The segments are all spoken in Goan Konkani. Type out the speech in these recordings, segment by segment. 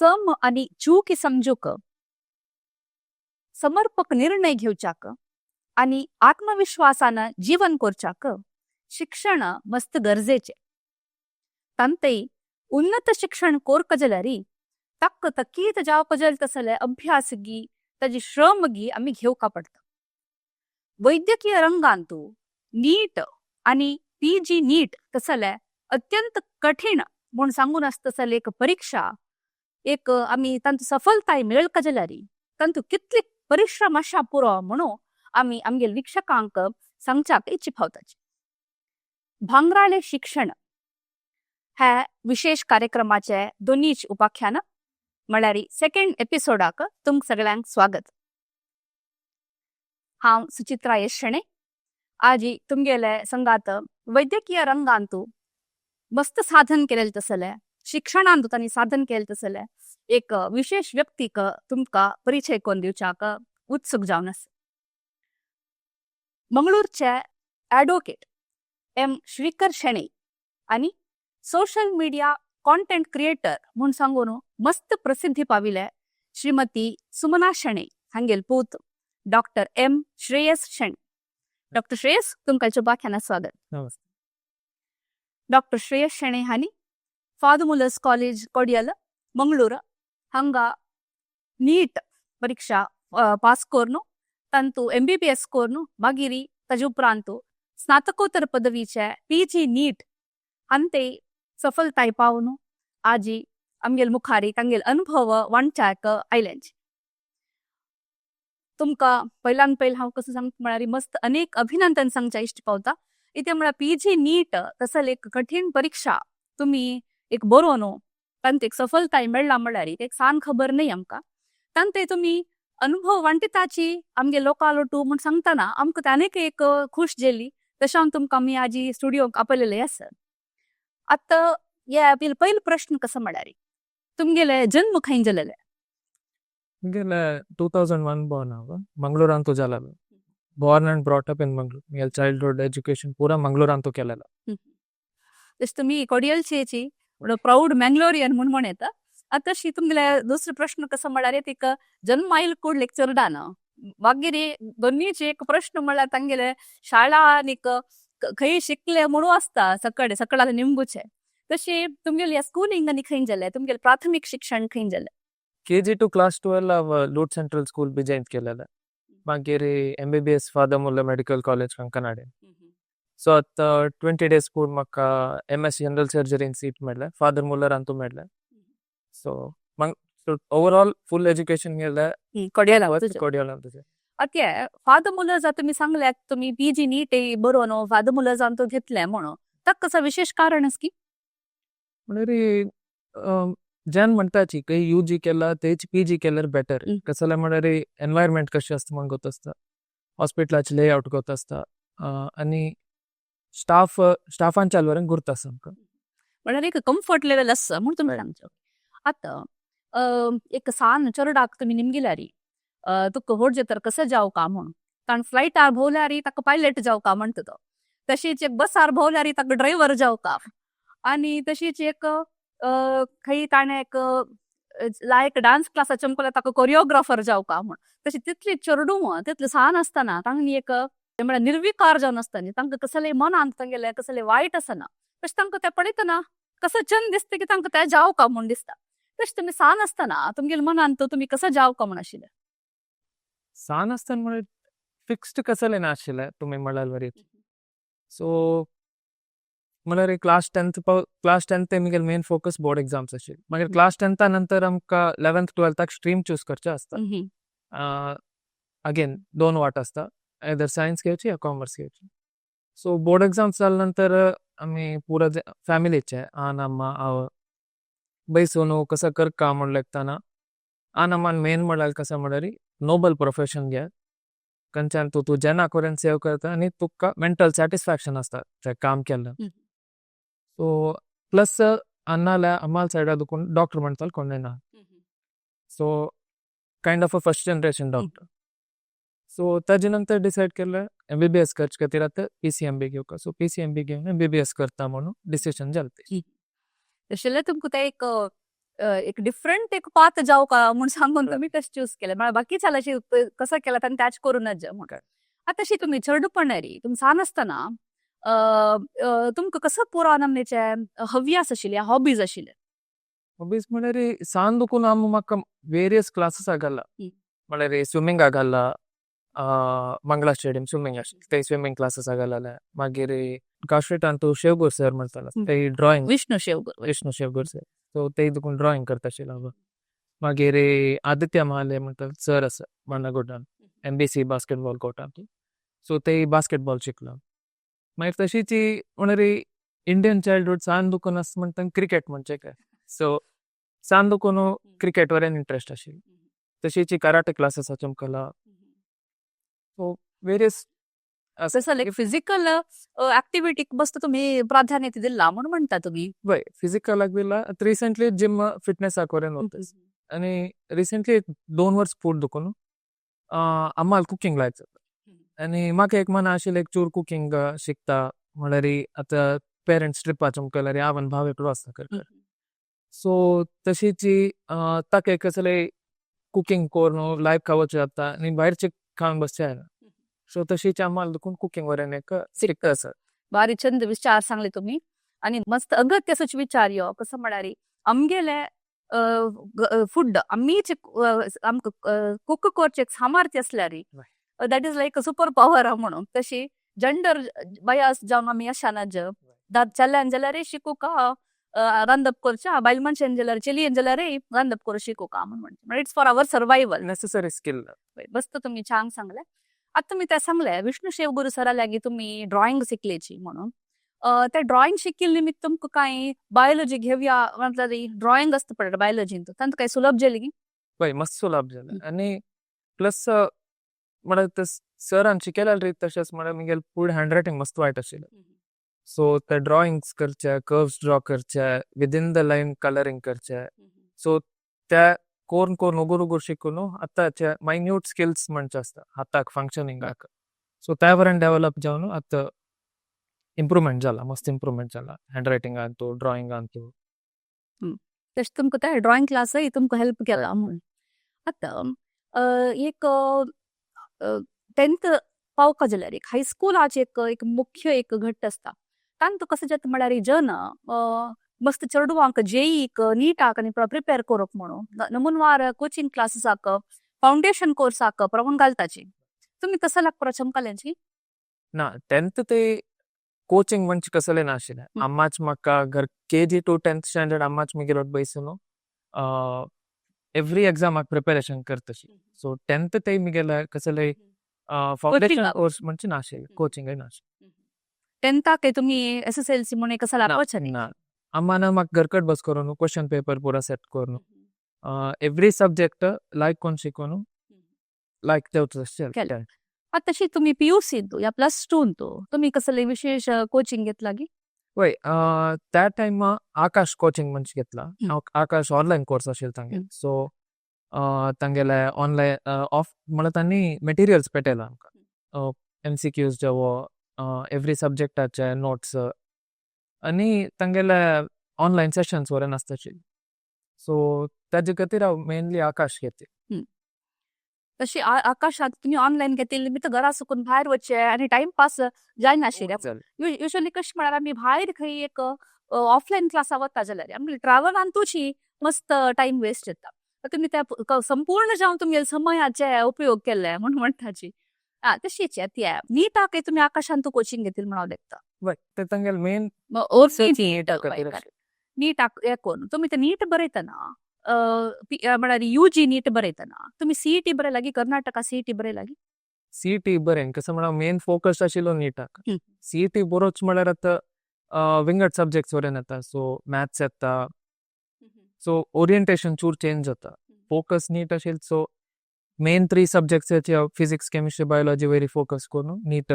सम आनी चूक समजूक, समर्पक निर्णय घेवच्याक आनी आत्मविश्वासान जीवन करच्याक शिक्षण मस्त गरजेचे। तांतय उन्नत शिक्षण कोरक जाल्यार ताका तकीत जावपा जाय तसले अभ्यास गी ताजी श्रम गी आमी घेवका पडटा। वैद्यकीय रंगांतू नीट आनी पीजी नीट तसले अत्यंत कठीण म्हूण सांगून आसतसले एक परीक्षा एक आमी तांतू सफलताय मेळका जाल्यार तांतू कितले परिश्रम आशा पुरो म्हणून आमी आमगेले वीक्षकांक सांगच्याक इच्छी पावताची। भांगराळे शिक्षण ह्या विशेष कार्यक्रमाचे दोनीच उपाख्यान म्हळ्यार सेकंड एपिसोडाक तुमकां सगळ्यांक स्वागत। हांव सुचित्रा येशणे आजी तुमगेले संगात वैद्यकीय रंगांतू मस्त साधन केलेले तसले शिक्षणांतू तांणी साधन केलें तसले एक विशेष व्यक्तीक तुमकां परिचय करून दिवच्याक उत्सुक जावन आसा। मंगळूरचे ॲडव्होकेट एम श्रीकर शेणै आनी सोशल मिडिया कॉन्टेंट क्रिएटर म्हूण सांगून मस्त प्रसिद्धी पाविले श्रीमती सुमना शेणै हांगेल पूत doctor M Shreyas Shenoy. Doctor Shreyas, तुमकां उपाख्यानात स्वागत। नमस्ते। डॉक्टर श्रेयस शेणै हांणी father Muller's college, Kodial, Mangalore हांगा नीट परीक्षा पास करून तांतू एमबीबीएस करून मागीर ताजे उपरांत स्नातकोत्तर पदवीचे पीजी नीट हांते सफलताय पावन आजी आमगेल मुखारी तांगेल अनुभव वांटच्याक आयल्यांची। तुमकां पयल्यान पयलीं हांव कसो सांगता म्हळ्यार मस्त अनेक अभिनंदन सांगच्या इश्ट पावता। इते म्हळ्यार पीजी नीट तसले एक कठीण परीक्षा तुमी एक बरोवन तांत एक सफलताय मेळ्ळा म्हळ्यार एक सान खबर न्हय आमकां। तांते तुमी अनुभव वांटिताची आमगे लोकां लोटू म्हूण सांगतना आमकां ते आनीक एक खुश जाली। तशें हांव तुमकां आमी आजी स्टुडियोक आपयलेले आसा। आतां हे पयलो प्रश्न कसो म्हळ्यार तुमगेले जन्म खंय जालेले? म्हगेले 2001 बॉर्न हांव, मंगळूरांतू जालेलो। Born and brought up in Mangalore. म्हगेले चाइल्डहुड एजुकेशन पुरा मंगळूरांतू केलेलो। तशें तुमी कोडियलचेची प्राऊड मँगलोरियन म्हूण म्हण येता। आतां तशी तुमगेले दुसरो प्रश्न कसो म्हळ्यार तिका जन्म आयल कूड एक चेरडान मागीर दोनीच एक प्रश्न म्हळ्यार तांगेले शाळा आनीक खंय शिकले म्हणून आसता सकळे सकळाले निमगुचे। तशी तुमगेले स्कूलिंग आनी खंय जालें, तुमगेलें प्राथमीक शिक्षण खंय जालें? केजी टू क्लास 12 हांव लूट सेंट्रल स्कूल बिजयंत केलेलें। मागीर MBBS father Muller medical college Kankanady. So आतां 20 डेज पूर्ण म्हाका एमएस जनरल सर्जरीन सीट मेळ्ळें, फादर मुल्लरांतू मेळ्ळें। सो सो ओवरऑल फूल एज्युकेशन गेलें कोडियला। कोडियलांतूच। आतां फादर मुलर्सा तुमी सांगल्यात तुमी पीजी नीट बरोवन फादर मुलर्सान घेतलें म्हणून ताका कसो विशेष कारण आसा की? म्हळ्यार जन म्हणटाची खंय युजी केला तेच पीजी केल्यार बेटर। कसले म्हळ्यार एनवायरमेंट कशें आसता म्हूण गोत आसता, हॉस्पिटलाचे लेआउट गोत आसता आनी स्टाफ स्टाफांच्या वरून गुर्त आसा आमकां। म्हळ्यार एक कम्फर्ट लेवल आसा म्हूण तुमी सांगचो। आतां एक सान चेरडाक तुमी निमगिल्यार तुका व्हड तर कसो जावका म्हूण कारण फ्लायटार भोवल्यार ताका पायलट जावका म्हणटा तो, तशीच एक बसार भोवल्यार ताका ड्रायव्हर जावका आनी तशीच एक खंय ताणें एक लायक डान्स क्लासा चमकल्यार ताका कोरियोग्राफर जावका म्हूण। तशी तितली चेरडूं तितलें सान आसतना तांणी एक म्हळ्यार निर्विकार जावन आसता न्ही, तांकां कसलें मनांत तांगेलें कसलें वायट आसना, तशें तांकां तें पळयतना कसो चंद दिसता की तांकां तें जावका म्हूण दिसता। तशें तुमी सान आसतना तुमगेल्या मनांत तुमी कसो जावका म्हूण आशिल्लें? सान आसतना म्हळ्यार फिक्स्ड कसलें नाशिल्लें तुमी म्हळ्यार वरी। सो म्हळ्यार क्लास 10th class 10th म्हगेले मेन फोकस बोर्ड एग्जाम्स आशिल्ले। मागीर क्लास 10था नंतर आमकां 11th 12थाक स्ट्रीम चूज करचें आसता। अगेन दोन वाट आसता, आयदर सायन्स घेवची या कॉमर्स घेवची। सो बोर्ड एग्जाम्स जाले नंतर आमी पुरा फॅमिलीचे आन अम्मा हांव बैसून कसो करका म्हूण लेगतना आन अम्मान मेन म्हळ्यार कसो म्हळ्यार नोबल प्रोफेशन घे, खंयच्यान तूं तूं जेन्ना करून सेव करता आनी तुका मेंटल सॅटिस्फॅक्शन आसता तें काम केल्लें। सो प्लस अन्नाल्या अम्माल सायडा दुखून डॉक्टर म्हणटालो कोण ना, so kind of a first generation doctor. So ताजे नंतर डिसायड केलें एमबीबीएस करचे खातीर आतां पीसीएमबी घेवका। सो पीसीएमबी घेवन एमबीबीएस करता म्हणून डिसिजन जालें। तशें तुमकां तें एक एक डिफरंट एक पाथ जावं का म्हूण सांगून तुमी तशें चूज केलें. म्हळ्यार बाकी जाल्यार कसो केला ताणें त्याच करूं नज म्हूण. आतां तशी तुमी चेडूपणारी तुमी सान आसतना तुमकां कसो पुरो नमनेचे हव्यास आशिल्ले, हॉबीज आशिल्ले? हॉबीज म्हळ्यार सान दुखून आम म्हाका वेरियस क्लासेस आगಲ್ಲ. म्हळ्यार स्विमिंग आगಲ್ಲ, मंगला स्टेडियम स्विमिंग आशिल्ले ते स्विमिंग क्लासेस आगल्ले. मागीर काश्मीटांतू शेवगूर सर म्हणताले ते drawing. Vishnu Shevgur. Vishnu Shevgur sir, so ते दुखून ड्रॉइंग करता आशिल्ले. मागीर आदित्य महाले म्हणटा सर आसा मांडागोटान एमबीसी बास्केटबॉल कोर्टांत, सो ते बास्केटबॉल शिकलो. मागीर तशीच म्हळ्यार इंडियन चाइल्डहुड सान दुखून आसा म्हणटा क्रिकेट म्हणजे काय, सो सान दुखून क्रिकेट वरेन इंट्रस्ट आशिल्ली. तशीच कराटे क्लासेस चमकला, सो वेरियस. तसं लाईक फिजिकल ऍक्टिव्हिटी मस्त तुम्ही प्राधान्य दिला म्हणून म्हणता तुम्ही. वय, फिजिकल दिला. रिसेंटली जिम फिटनेस वरेन वता आणि रिसेंटली 2 वर्स फूड दुखून आम्हाला कुकिंग लायक जाता आनी म्हाका एक मना आशिल्लें एक चूर कुकिंग शिकता. म्हळ्यार आतां पेरंट्स ट्रिपा चमकल्यार हांव आनी भाव एकलो आसता करपाक, सो तशीच ताका एक कसले कुकिंग करून लायक खावचें जाता आनी भायरचें खावन बसचें जायना. सो तशीच आम्हाला दुखून कुकिंग वरेन एक शिकता आसा. बारी चंद विचार सांगले तुम्ही आणि मस्त अगत्य असोच विचार यो. कसं म्हळ्यार आमगेले फूड आमीच आमकां कुक करचें सामर्थ्य आसल्यार that is like a super power म्हणून. तशी जेंडर बायस जावन आमी अशा नज, चल्यान जाल्यार शिकूका रांदप करच्या, बायल मनशान जाल्यार चेडयेन जाल्यार रांदप करूं शिकूका म्हणून म्हणचे it's for our survival. Necessary skill. मस्त तुम्ही छान सांगले. आता तुम्ही त्या सांगले विष्णू शेवगुरु सरा लागी तुम्ही ड्रॉइंग शिकलेची म्हणून. ते ड्रॉइंग शिकिल निमित्त तुमकां काय बायोलॉजी घेवया म्हटल्यार ड्रॉइंग आसता पडटा बायोलॉजीन, तांकां काय सुलभ जाली की? वय, मस्त सुलभ जालें. आनी प्लस म्हळ्यार ते सरान शिकयलें रीत तशेंच म्हळ्यार मुगेलें फुडें हँड रायटींग मस्त वायट आशिल्लें. सो ते ड्रॉइंग्स करचे, कर्व्स ड्रॉ करचे, विदिन the line colouring करचे, सो त्या कोरून कोरून उगूर उगूर शिकून आतांचे मायन्यूट स्किल्स म्हणचे आसता हाताक फंक्शनिंगाक, सो त्या वरेन डेव्हलप जावन आतां इम्प्रुवमेंट जाला, मस्त इम्प्रुवमेंट जाला हँड रायटिंगान तूं, ड्रॉइंगान तूं. तशें तुमकां ते ड्रॉइंग क्लासय तुमकां हेल्प केला म्हूण. आतां एक टेंथ पावका जाल्यार एक हायस्कुलाचे एक एक मुख्य एक घट्ट आसता. तांतू कसं जाता म्हळ्यार जन मस्त चेडवांक जेईक नीटाक आनी प्रिपेर करप म्हणून नमुनवार कोचिंग क्लासीसाक, फावंडेशन कोर्साक प्रमाण घालताची. तुमी कसं लागपा चमकाल्यांची? ना, टेंथ ते कोचिंग म्हणजे कसलें नाशिल्लें. अम्माच म्हाका घर KG to 10th standard अम्माच मुगेलो बैसून एवरी एग्जामाक प्रिपेरेशन करतशी. सो टेंथ ते मुगेले कसले फावंडेशन कोर्स म्हणजे नाशिल्लें, कोचिंगय नाशिल्लें. टेंथाक तुमी एसएसएलसी म्हणून कसं लागपाचें न्ही? ना, अम्मान म्हाका घरकट बस करून क्वेश्चन पेपर पुरा सेट करून एवरी सब्जेक्ट लायक कोण शिकून लायक तेवच. केलें. आतां तशी तुमी पीयूसी या प्लस टू तुमी कसले विशेष कोचिंग घेतला की? वय, त्या टायम आकाश कोचिंग म्हणजे घेतला. आकाश ऑनलायन कोर्स आशिल्लो तांगे. सो तांगेले ऑनलायन ऑफ म्हळ्यार तांणी मटेरियल्स पेटयला आमकां, एमसीक्यूज जावो, एवरी सब्जेक्टाचे नोट्स आनी तांगेले ऑनलायन सेशन्स वरेन आसताचे. सो ताजे खातीर हांव मेनली आकाश घेते. तशी आकाशात तुम्ही ऑनलायन घेतिल्ली मी तर घरा सुकून भायर वचचे आनी टाइमपास जायनाशिल्लें. युजली कशें म्हळ्यार आमी भायर खंय एक ऑफलायन क्लासा वता जाल्यार आमी ट्रॅवलांतूच मस्त टायम वेस्ट जाता. तुमी त्या संपूर्ण जावन तुमगे समयाचे उपयोग केल्ले म्हूण म्हणटाची. आ तशीच ती नीटाक तुमी आकाशांत कोचिंग घेतिल्लें म्हणून हांव. वय, ते तांगेले मेन नीट नीट हे करून तुमी ते नीट बरयतना, म्हळ्यार यूजी नीट बरयतना तुमी सीईटी बरयला? कर्नाटका सीईटी बरयला? सीईटी बरें. कसं म्हळ्यार मेन फोकस आशिल्लो नीटाक. सीईटी बरोच म्हळ्यार आतां विंगड सब्जेक्ट्स वरेन येता, सो मॅथ्स येता, सो ओरिएंटेशन चूर चेंज जाता. फोकस नीट आशिल्लो, so main three subjects physics, chemistry, biology वयर फोकस करून नीट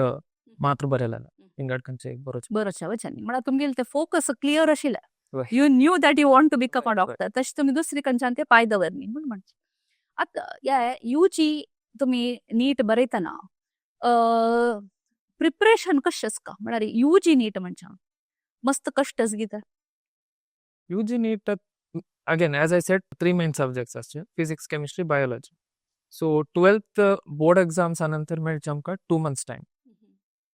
मात्र बरयलें, विंगड खंयचे बरोच. बरोच वचनी म्हळ्यार तुमगेले ते फोकस क्लियर आशिल्लें. You knew that you want to become a doctor. तशें तुमी दुसरी खंयच्यान ते पांय दवरनी म्हूण म्हणचे. आतां हे यूजी तुमी नीट बरयतना प्रिपरेशन कशें आसता? म्हळ्यार यूजी नीट म्हणच्या मस्त कश्ट कितें? यूजी नीट Again, as I said, three main subjects आसचे, physics, chemistry, biology. So 12th board एग्जाम्सा नंतर मेळचे आमकां 2 मंथ्स टायम.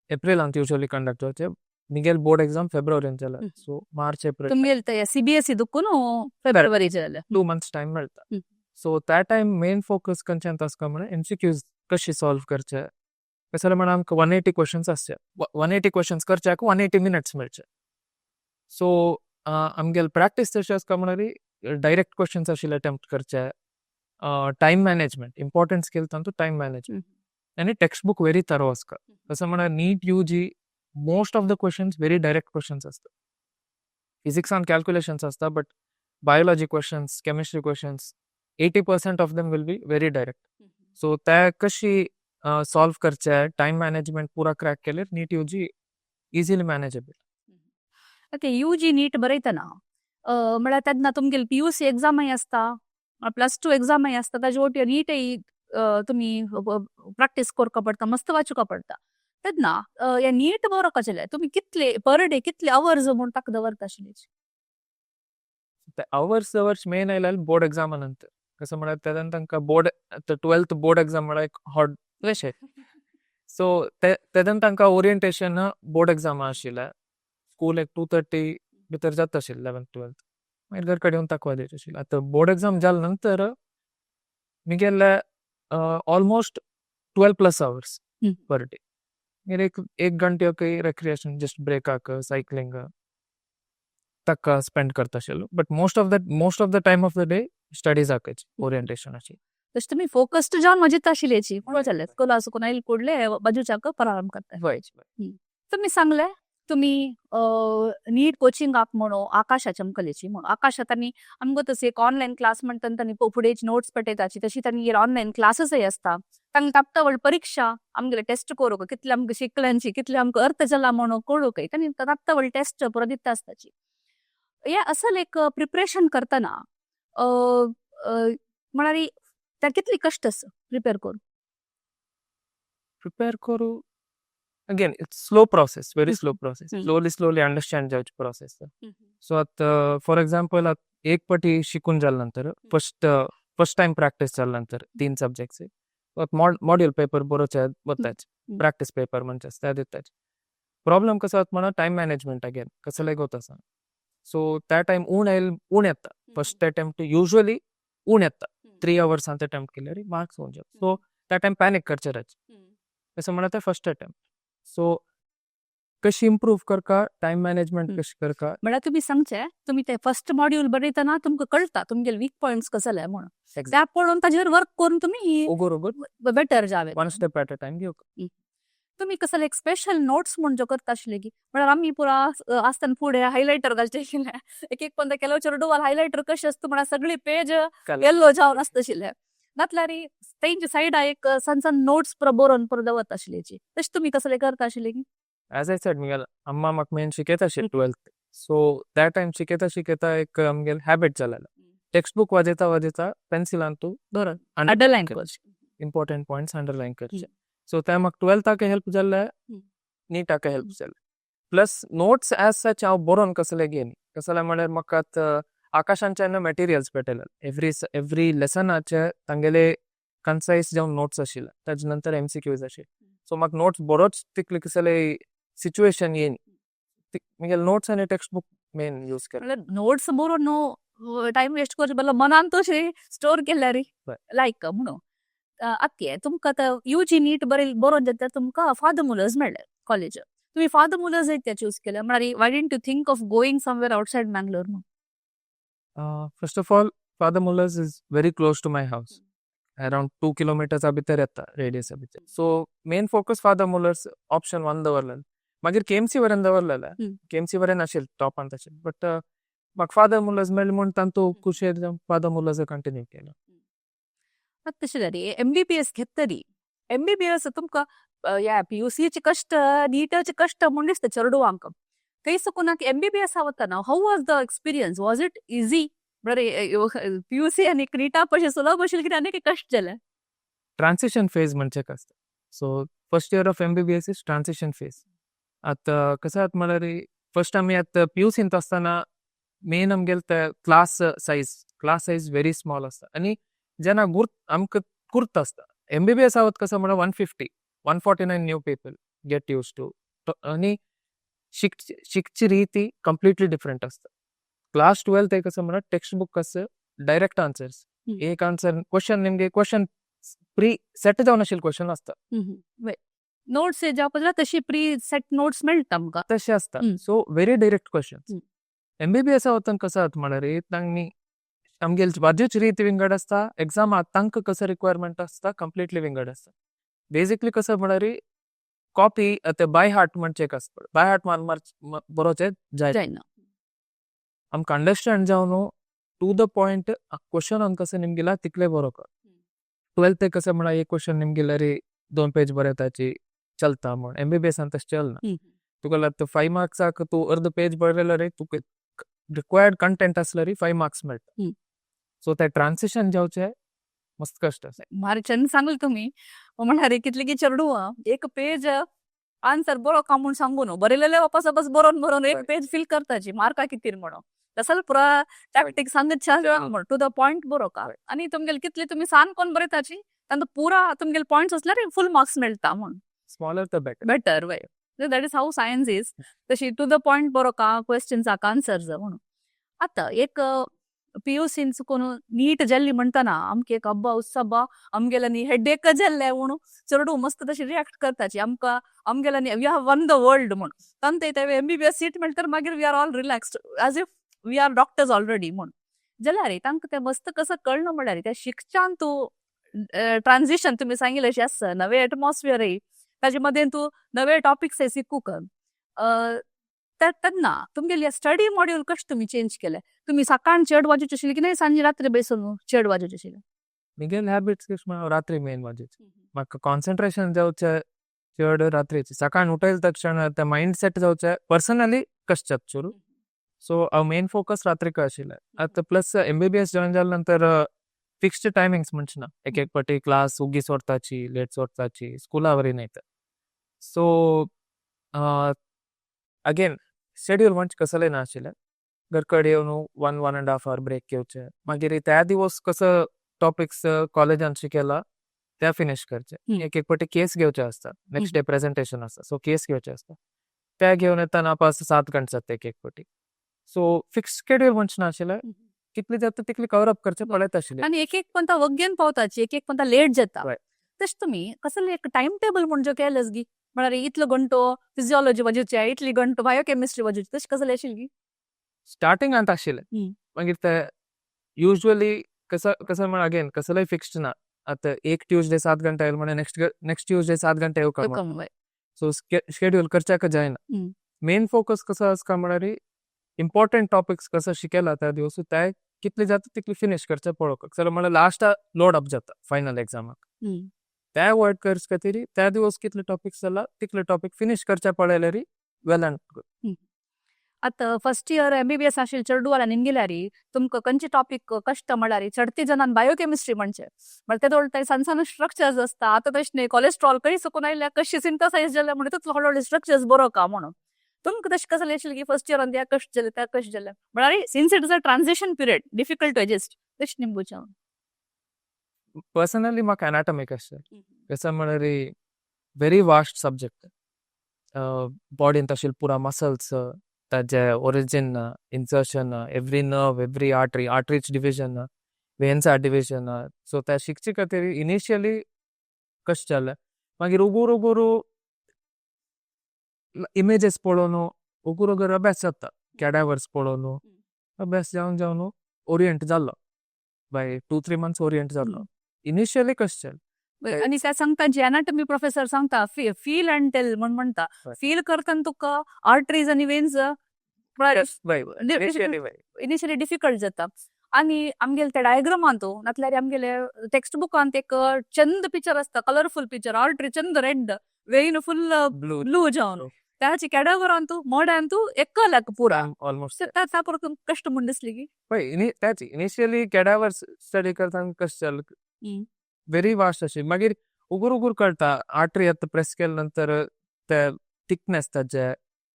एप्रिलांत युजली कंडक्ट जावचे. मिगेल बोर्ड एक्झाम फेब्रुवारीन जाला, सो मार्च, एप्रिल. तुमगेल सीबीएसई दुखून फेब्रुवारी जाले. 2 मंथ्स टायम मेळटा. सो त्या टायम मेन फोकस खंयच्यान आसता म्हळ्यार एमसीक्यूज कशी सॉल्व करचे. कशें जाल्यार म्हणल्यार आमकां 180 क्वेश्चन्स आसचे, 180 क्वेश्चन्स करच्याक 180 मिनट्स मेळचे. सो आमगेल प्रॅक्टीस तशी आसता म्हळ्यार डायरेक्ट क्वेश्चन्स आशिल्ले अटेम्प्ट करचे. टायम मॅनेजमेंट इम्पॉर्टंट स्किल तांतू टायम मॅनेजमेंट आनी टेक्स्ट बुक व्हेरी थरो आसता. तसं म्हळ्यार NEET UG most of the questions very direct questions आसता. फिजिक्सान कॅल्क्युलेशन्स आसता, but biology questions, chemistry questions, 80% of them will be very direct. So त्या कशी सॉल्व करचे, टायम मॅनेजमेंट पुरा क्रॅक केल्यार NEET UG easily manageable. Okay, you जी नीट बरयतना म्हळ्यार तेन्ना तुमगेली पीयूसी एग्जामय आसता, प्लस टू एग्जामय आसता, ताजे वटेन नीटय तुमी प्रॅक्टीस करपा पडटा, मस्त वाचुका पडटा. तेन्ना हे नीट बरोवपाक जाल्यार तुमी कितले पर डे, कितले अवर्स म्हूण ताका दवरता आशिल्ले? ते अवर्स अवर्स मेन आयल्यार बोर्ड एग्जामा नंतर. कसं म्हळ्यार तेन्ना तांकां बोर्ड, 12th board exam म्हळ्यार एक हॉट विशय. सो ते तेन्ना तांकां ओरिएंटेशन बोर्ड एग्जामा आशिल्लें. स्कूल एक 2:30 भितर जाता आशिल्लें 11th 12th, मागीर घर कडेन येवन तकवा दिवचें आशिल्लें. आतां बोर्ड एग्जाम जाले नंतर मिगेले ऑलमोस्ट 12+ hours per day. मागीर एक एक घंटे रेक्रिएशन, जस्ट ब्रेकाक, सायकलिंग ताका स्पेंड करता आशिल्लो, but most of the time of the day स्टडीजाकच ओरिएंटेशनाची. तशें तुमी फोकस्ड जावन मजेत आशिल्ल्याची म्हणून जालें स्कुला सुकून आयल कुडले बाजूच्याक प्रारंभ करता. तुमी सांगले तुमी नीट कोचिंगाक म्हणून आकाशा चमकलेची म्हणून आकाशा तांणी आमकां तशी एक ऑनलायन क्लास म्हणटा, तांणी फुडें नोट्स पटयताची, तशी तांणी ऑनलायन क्लासेसय आसता. तांकां तापता परीक्षा आमगेले टेस्ट करूंक कितले आमकां शिकल्यांची, कितले आमकां अर्थ जाला म्हणून कळूंक तांणी तापता टेस्ट पुरो दिता आसताची. हे असल एक प्रिपरेशन करतना म्हळ्यार त्या कितली कश्ट आसा प्रिपेर करून? प्रिपेर करू, again, it's slow process, very slow process. Slowly slowly understand जावची प्रोसेस. सो आतां फॉर एक्झाम्पल, आतां एक पटी शिकून जाले नंतर, फर्स्ट फर्स्ट टायम प्रॅक्टीस जाले नंतर तीन सब्जेक्ट्स, मॉड्यूल पेपर बरोवचे वताच, प्रॅक्टीस पेपर म्हणचे ते दिताच. प्रॉब्लम कसो जाता म्हणा, टायम मॅनेजमेंट अगेन कसो लायक होत आसा. सो त्या टायम उण आयल, उण येता. फर्स्ट अटेम्प्ट युजली उण येता. 3 अवर्सांत अटेम्प्ट केल्यार मार्क्स उण जाता. सो त्या टायम पॅनीक करचे राहचे. कसं म्हणा, ते फर्स्ट अटेम्प्ट, सो कशी इम्प्रूव्ह करका, टायम मॅनेजमेंट कशी करका. म्हळ्यार तुमी सांगचे, तुमी ते फर्स्ट मॉड्यूल बरयतना तुमकां कळटा तुमगेले वीक पॉयंट्स कसले म्हणून, त्या पळोवन ताजेर वर्क करून तुमी उगोर उगोर बेटर जावे. One step at a time घेवक. तुमी कसले एक स्पेशल नोट्स म्हूण ज्यो करता आशिल्ले की, म्हळ्यार आमी पुरा आसतना फुडें हायलायटर घालचे आशिल्ले. एक एक पंदा केलो चेडवाल हायलायटर कशें आसता म्हळ्यार सगळी पेज येल्लो जावन आसता आशिल्ले. नातल्यार तेंच्या सायडा एक सण सण नोट्स पुरो बरोवन पुरो दवरता आशिल्ल्याची, तशें तुमी कसले करता आशिल्ले की? ॲज I said, मिगेल अम्मा म्हाका मेन शिकयता आशिल्ली 12th. सो त्या टायम शिकयता शिकयता एक आमगेल हॅबिट जालेलो, टेक्स्ट बुक वाजयता वाजयता पेन्सिलान तूं बरोबर अंडरलायन करचें. इम्पॉर्टंट पॉयंट्स अंडरलायन करचे. सो ते म्हाका 12थाक हेल्प जाल्ले, नीटाक हेल्प जालें. प्लस नोट्स एज सच हांव बरोवन कसले घेयनी. कसले म्हळ्यार म्हाका आतां आकाशांच्यान मटेरियल्स भेटले, एवरी एवरी लेसनाचे तांगेले कन्सायज जावन नोट्स आशिल्ले, ताजे नंतर एमसीक्यूज आशिल्ले. सो म्हाका नोट्स बरोच तितले कसले सिच्युएशन येयनी. म्हगेले नोट्स आनी टेक्स्ट बुक मेन यूज करता. म्हळ्यार नोट्स बरोवन न्हू टायम वेस्ट करचे बदला मनान तशें स्टोर केल्यार लायक म्हणून. आत्ये तुमकां आतां you जी नीट बरे बरोवन जाता, तुमकां फादर मुलर्स मेळ्ळें कॉलेज. तुमी फादर मुलर्स ते चूज केलें, म्हळ्यार why didn't you think of going somewhere outside Mangalore म्हणून? First of all, Father Muller's is very close to my house. Around 2 kilometers भितर येता, रेडियस भितर. So main focus Father Muller's option one दवरलें. मागीर केएमसी वरेन दवरलेलें. केएमसी वरेन आशिल्लें टॉपांत आशिल्लें, बट म्हाका फादर मुलर्स मेळ्ळें म्हूण तांतू खुशेर फादर मुलर्स कंटिन्यू केलो. आतां तशें जाली एमबीबीएस घेतली. एमबीबीएस तुमकां ह्या पीयूसीचे कश्ट, नीटाचे कश्ट म्हूण दिसता चेडवांक. थंय साकून एमबीबीएस वतना how was the experience? Was it easy? बरें, पीयूसी आनी निटा पशें सुलभ आशिल्लें कितें आनी कश्ट जालें? ट्रान्सिशन फेज म्हणचे आसता. So first year of MBBS is transition phase. आतां कसं आतां म्हळ्यार फर्स्ट आमी आतां पीयूसींत आसतना मेन आमगेले ते class size very small आसता आनी जेन्ना गुर्त आमकां कुर्त आसता. एमबीबीएस आवत कसं म्हणल्यार 150, 149 new people get used to आनी शिकची रीती कंप्लिटली डिफरंट आसता. क्लास 12th कसं म्हणल्यार टेक्स्ट बुक आसा, डायरेक्ट आन्सर्स. एक आन्सर क्वेश्चन, निमगे क्वेश्चन प्री सेट जावन आशिल्ले क्वेश्चन आसता. नोट्स जावपा जाल्यार तशी प्री सेट नोट्स मेळटा आमकां. तशें आसता. So very direct questions. MBBS वतना कसं जाता म्हणल्यार तांणी आमगेली बाजूची रीत विंगड आसता, एग्जाम तांकां कसं रिक्वायरमेंट आसता कंप्लिटली विंगड आसता. बेसिकली कसं म्हणल्यार कॉपी आतां बाय हार्ट म्हणचे एक आसता, बाय हार्ट मान मार्च बरोवचें जायना. जायना. आमकां अंडरस्टँड जावन टू the point question कसं निमगिला तितले बरोवप. 12th कसं म्हणल्यार एक क्वेश्चन निमगिल्यार दोन पेज बरयताची चलता म्हण. एमबीबीएसान तशें चलना. तुका लागता 5 मार्क्साक तूं अर्द पेज बरयल्यार तुका रिक्वायर्ड कंटेंट आसल्यार 5 मार्क्स मेळटा. सो ते ट्रान्सिशन जावचें मस्त कश्ट आसा. भारी चंद सांगले तुमी. म्हळ्यार कितले की चेडूं एक पेज आन्सर बरो का म्हूण सांगू न्हू, बरयलेले वापस वापस बरोवन बरोवन एक पेज फिल करताची मार्का कितीर म्हणून. तसल पुरा टॅक्टीक सांगत म्हण टू the point बरो का आनी तुमगेले कितले तुमी सान कोण बरयताची तांकां पुरा तुमगेले पॉयंट्स आसल्यार फूल मार्क्स मेळटा म्हूण. Smaller the better. Better way. That is how science is. तशी टू the point बरो का क्वेश्चन्साक आन्सर्स म्हणून. आतां एक पीयूसीन चुकून नीट जाल्ली म्हणटना आमकां एक अब्बा उत्सब्बा, आमगेल्यांनी हेडेक जाल्ले म्हणून चेडूं मस्त तशी रिएक्ट करताची आमकां, आमगेल्यांनी we have won the world म्हूण. तांते ते एमबीबीएस सीट मेळटर मागीर we are all relaxed as if we are doctors already म्हूण. जाल्यार तांकां तें मस्त कसं कळना म्हणल्यार त्या शिकच्यान तूं ट्रान्झिशन तुमी सांगिल्लें अशें आसता, नवे एटमॉस्फियर, ताजे मदें तूं नवे टॉपिक्स शिकूंक तेन्ना तुमगेली स्टडी मॉड्यूल कशें तुमी चेंज केलें? तुमी सकाळ चड वाजोवचे आशिल्ले की नाही सांजे रात्री बेसून चड वाजोवचे आशिल्ले? मिगेल हॅबिट्स कशें म्हळ्यार रात्री मेन वाजोवचें. म्हाका कॉन्सन्ट्रेशन जावचें चड रात्रीचे. सकाळ उठयले तक्षण ते मायंड सेट जावचें पर्सनली कशें जाता सुरू. सो हांव मेन फोकस रात्रीक आशिल्लें. आतां प्लस एमबीबीएस जॉयन जाल्या नंतर फिक्स्ड टायमिंग्स म्हणचे ना. एक एक पाटी क्लास उगी सोडताची, लेट सोडताची, स्कुला वरी न्हय. सो अगेन शेड्यूल म्हणचे कसलें नाशिल्लें. घर कडेन येवन one one and half hour break घेवचें. मागीर त्या दिवस कसो टॉपिक्स कॉलेजान शिकयला ते फिनिश करचे. एक एक पाटी केस घेवचे आसता, नेक्स्ट डे प्रेझेंटेशन आसता, सो केस घेवचे आसता. ते घेवन येतना 5-7 घंटे जाता एक एक पाटी. सो फिक्स शेड्यूल म्हणचे नाशिल्लें. कितले जाता तितले कवर अप करचे पळयत आशिल्ले. आनी एक एक पंता वग्गेन पावताची, एक एक पंता लेट जाता. तशें तुमी कसले एक टायम टेबल म्हणजे केलें गी, म्हळ्यार इतलो घंटो फिजियोलॉजी वाजोवचे, इतली घंटो बायोकेमिस्ट्री वाजोवची, तशें कसलें आशिल्लें गी? स्टार्टिंगांत आशिल्लें. मागीर ते युजली कसं कसं म्हण अगेन कसलेय फिक्स्ड ना. आतां एक ट्यूजडे 7 घंटे आयल म्हण नेक्स्ट नेक्स्ट ट्यूजडे 7 घंटे येवका म्हण. सो शेड्यूल करच्याक जायना. मेन फोकस कसो आसता म्हळ्यार इम्पॉर्टंट टॉपिक्स कसो शिकयला त्या दिवस ते कितले जाता तितले फिनिश करचे पळोवपाक. चल म्हळ्यार लास्ट लोड अप जाता फायनल एग्जामाक. ते अवॉयड करचे खातीर त्या दिवस कितले टॉपिक्स जाला तितले टॉपिक फिनिश करचे पळयल्यार वेल अँड गुड. आतां फर्स्ट इयर एमबीबीएस आशिल्ले चेडवाला निमगिल्यारी तुमकां खंयचे टॉपिक कश्ट म्हळ्यार चडती जणान बायोकेमिस्ट्री म्हणचे, म्हळ्यार ते ते सान सान स्ट्रक्चर्स आसता. आतां तशें न्ही, कोलेस्ट्रॉल खंय चुकून आयल्या, कशी सिंथसायज जाल्या म्हणून व्हडले व्हडले स्ट्रक्चर्स बरो का म्हणून. तुमकां तशें कसलें आशिल्लें की फर्स्ट इयरान त्या कश्ट जालें, त्या कश्ट जालें, म्हळ्यार since it is a transition period, difficult to adjust, तशें निमगुचें हांव. पर्सनली म्हाका एनाटॉमी कशें कसं म्हळ्यार व्हेरी वास्ट सब्जेक्ट. बॉडींत आशिल्ले पुरा मसल्स, ताजे origin, insertion, every nerve, every artery, आर्टरीच division, वेन्सा division. So ते शिकचे खातीर इनिशियली कशें जालें, मागीर उगूर उगूर इमेजीस पळोवन उगूर उगूर अभ्यास जाता. कॅडावर्स पळोवन अभ्यास जावन जावन ओरियंट जाल्लो, by 2-3 months orient जाल्लो. इनिशियली कशें जालें. आनी ते सांगता जी एनाटॉमी प्रोफेसर सांगता, फील अँड टेल म्हण म्हणटा. फील करतना तुका आर्टरीज आनी वेन्स इनिशियली इनिशियली डिफिकल्ट जाता. आनी आमगेले त्या डायग्रामांत नातल्यार आमगेले टेक्स्ट बुकांत एक चंद पिक्चर आसता, कलरफूल पिक्चर, आर्टरी चंद red, vein full blue. Blue जावन, त्याची कॅडावरांतू मोड्यांतू एकल्याक पुरा ऑलमोस्ट. त्या परत कश्ट म्हूण दिसली की पळय, त्याच इनिशियली कॅडावर स्टडी करतना कशें जालें, व्हेरी वास्ट अशी. मागीर उगूर उगूर कळटा, आर्टरी आतां प्रेस केल्या नंतर ते थिकनेस ताजे,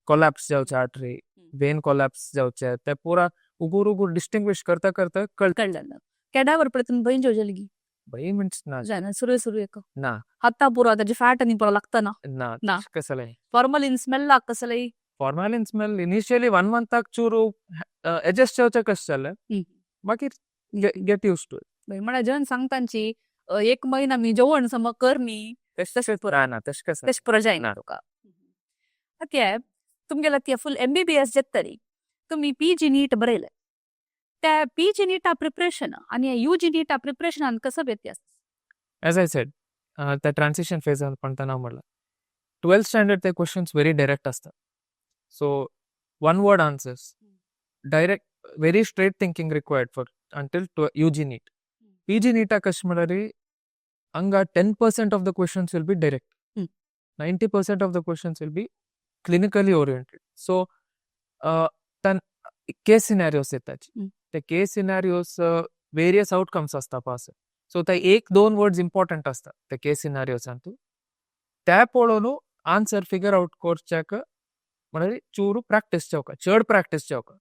कोलॅप्स जावचे आर्टरी, वेन कोलॅप्स जावचे, ते पुरा उगूर उगूर डिस्टिंग्विश करता करता कळटा. कळ्ळें. केडावर पळय तुमी भंय जेवजली? भंय म्हणच ना. जायना, सुरू सुरू एक. ना. हाता पुरो ताजे फॅट आनी पुरो लागता ना? ना. ना. कसलें. फॉर्मलिन स्मेल लाग कसलें? फॉर्मालिन स्मेल इनिशियली वन मंथाक चूरू एडजस्ट जावचें कशें जालें. मागीर गेट यूज टू it. म्हळ्यार जन सांगतांची एक महिना मी जेवण सम कर न्ही. तशें पुरो ना, तशें कसं. तशें पुरो जायना तुका. आतां तुमगेला ती फुल एमबीबीएस जातरी तुमी पीजी नीट बरयले. त्या पीजी नीटा प्रिपरेशन आनी यूजी नीटा प्रिपरेशनान कसो व्यत्यास? एज I said, त्या ट्रान्सिशन फेज म्हणटाना म्हणलां, 12th standard ते क्वेश्चन्स व्हेरी डायरेक्ट आसता. So one word answers, direct, very straight thinking required for until UG NEET. PG नीटा कशें म्हळ्यार हांगा 10% of the questions will be direct, 90% of the questions will be clinically oriented. So तान केस सिनॅरियोस येतात. ते केस सिनॅरियोस वेरियस आउटकम्स आसता पास. सो ते एक दोन वर्ड्स इम्पॉर्टंट आसता ते केस सिनॅरियोसांतू. ते पळोवन आन्सर फिगर आउट करच्याक म्हळ्यार चूरू प्रॅक्टीस जावका, चड प्रॅक्टीस जावका.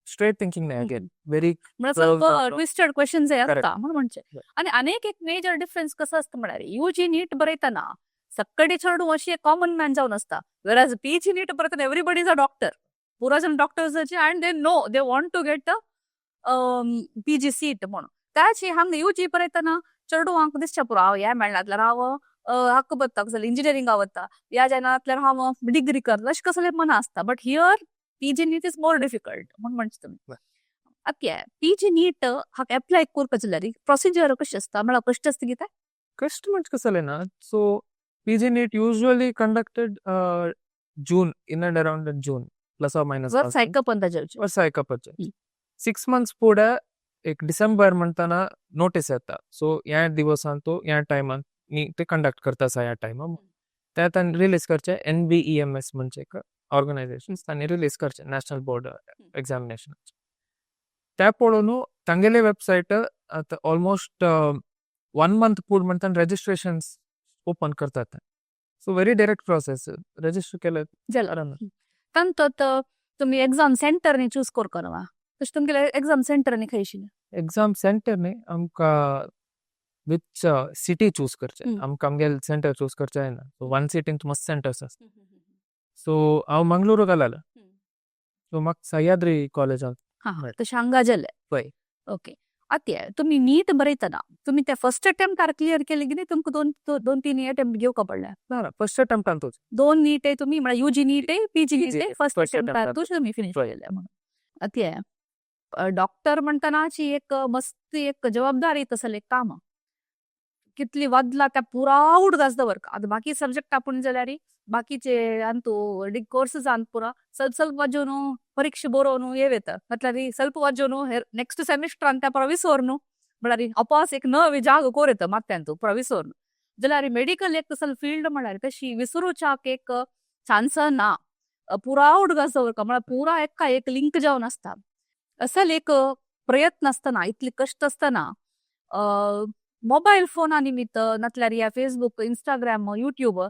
स्ट्रेट थिंकींग न्हय, अगेन व्हेरी म्हळ्यार ಸ್ವಲ್ಪ ट्विस्टेड क्वेश्चन्स आसता म्हणून म्हणचे. आनी अनेक एक मेजर डिफरन्स कसो आसता म्हळ्यार यूजी नीट बरयतना सक्कडे चेडूं अशी एक कॉमन मॅन जावन आसता, वेराज पीजी नीट बरयतना एवरीबडी is a doctor. पुरा जण doctors and they know they want to get a PG seat म्हणून. त्याची हांगा यूजी बरयतना चेडवांक दिसच्या पुरो, हांव हें मेळना हांव हक्क बत्ता कसलें इंजिनियरिंगा वता, ह्या जायना जाल्यार हांव डिग्री करता, अशें कसलें मना आसता. But here PG NEET is more difficult म्हूण म्हणचे तुमी. आतां पीजी नीट हाका एप्लाय करपा जाल्यार प्रोसिजर कशी आसता, म्हळ्यार कश्ट आसता कितें? कश्ट म्हणजे कसलें ना. So PG NEET usually conducted June, in and around June, plus or minus. वर्स आयकप ताजें. वर्स आयकपाचें. 6 मंथ्स फुडें एक डिसेंबर म्हणटाना नोटीस येता. सो ह्या दिवसांतू ह्या टायमान ते कंडक्ट करता आसा ह्या टायमा. ते तांणी रिलीज करचे, एनबीईएमएस म्हणजे एक ऑर्गनायझेशन, तांणी रिलीज करचे नॅशनल बोर्ड एग्जामिनेशन. ते पळोवन तांगेले वेबसायट आतां ऑलमोस्ट वन मंथ पूर्ण म्हणटाना रेजिस्ट्रेशन ओपन करतात. So very direct process, register केलें. जालें. तांतूत तुमी एग्जाम सेंटर नी चूज करपा न्हू? तशें तुमगेले एग्जाम सेंटर नी खंय आशिल्लें? एग्जाम सेंटर न्ही, आमकां which city choose करचें. आमकां आमगेले सेंटर चूज करचें जायना. सो वन सिटीन मस्त सेंटर्स आसता. सो हांव मंगळूर घालालें. सो म्हाका सह्याद्री कॉलेजांत. हा, तशें हांगा जालें. पळय. ओके, आतां तुमी नीट बरयतना तुमी ते फर्स्ट अटेम्प्टार क्लियर केले की तुमकां दोन दोन तीन अटेम्प्ट घेवका पडले? ना ना, फर्स्ट अटेम्प्टांतूच. दोन नीट तुमी, म्हळ्यार युजी नीट, पीजी नीट फर्स्ट फर्स्ट अटेम्प्टातूच तुमी फिनिश केले म्हणून. आतां डॉक्टर म्हणटनाची एक मस्त एक जबाबदारी तसलें एक काम. कितली वादला त्या पुरा उडगास दवर. आतां बाकी सब्जेक्ट आपूण जाल्यार बाकीचे अंतू कोर्सेस आंत पुरा ಸ್ವಲ್ಪ ಸ್ವಲ್ಪ ವಾಜೋನು ಪರೀಕ್ಷೆ ಬರೋನು ಏವೇತ म्हटल्यार ಸ್ವಲ್ಪ ವಾಜೋನು ನೆಕ್ಸ್ಟ್ ಸೆಮಿಸ್ಟರ್ ಅಂತ ಪುरा विसोरनु, म्हळ्यार अपास एक नवी जाग कोर येता मात्यांतू पुरा विसोरनु. जाल्यार मेडिकल एक तसलो फील्ड म्हळ्यार तशी विसरूच्याक एक चान्स ना. पुरा उडगास दवरका म्हळ्यार पुरा एका एक लिंक जावन आसता. असल एक प्रयत्न आसतना, इतले कश्ट आसतना मोबायल फोना निमित्त नातल्यार ह्या फेसबूक, इंस्टाग्राम, युट्यूब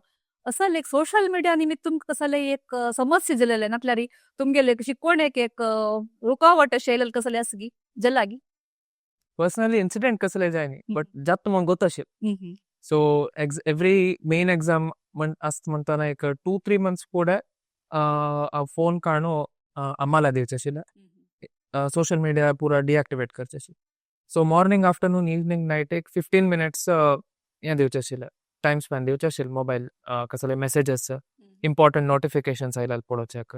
असल एक सोशल मिडिया निमित्त तुमकां कसले एक समस्या जालेले, नातल्यार तुमगेले शिकवण एक एक रुकावट अशें येयलेले कसले आसा गी जलागी? पर्सनली इन्सिडेंट कसले जाय न्ही, बट जाता म्हाका गोत अशें. So x every main exam म्हण आसता म्हणटना एक 2-3 मंथ्स फुडें हांव फोन काडून अम्माला दिवचें आशिल्लें, सोशल मिडिया पुरा डिएक्टिवेट करचें आशिल्लें. So morning, afternoon, evening, night एक 15 मिनट्स हें दिवचें आशिल्लें, टायम स्पॅन दिवचें आशिल्लें. मोबायल कसले messages, important notifications आयल्यार पळोवच्याक,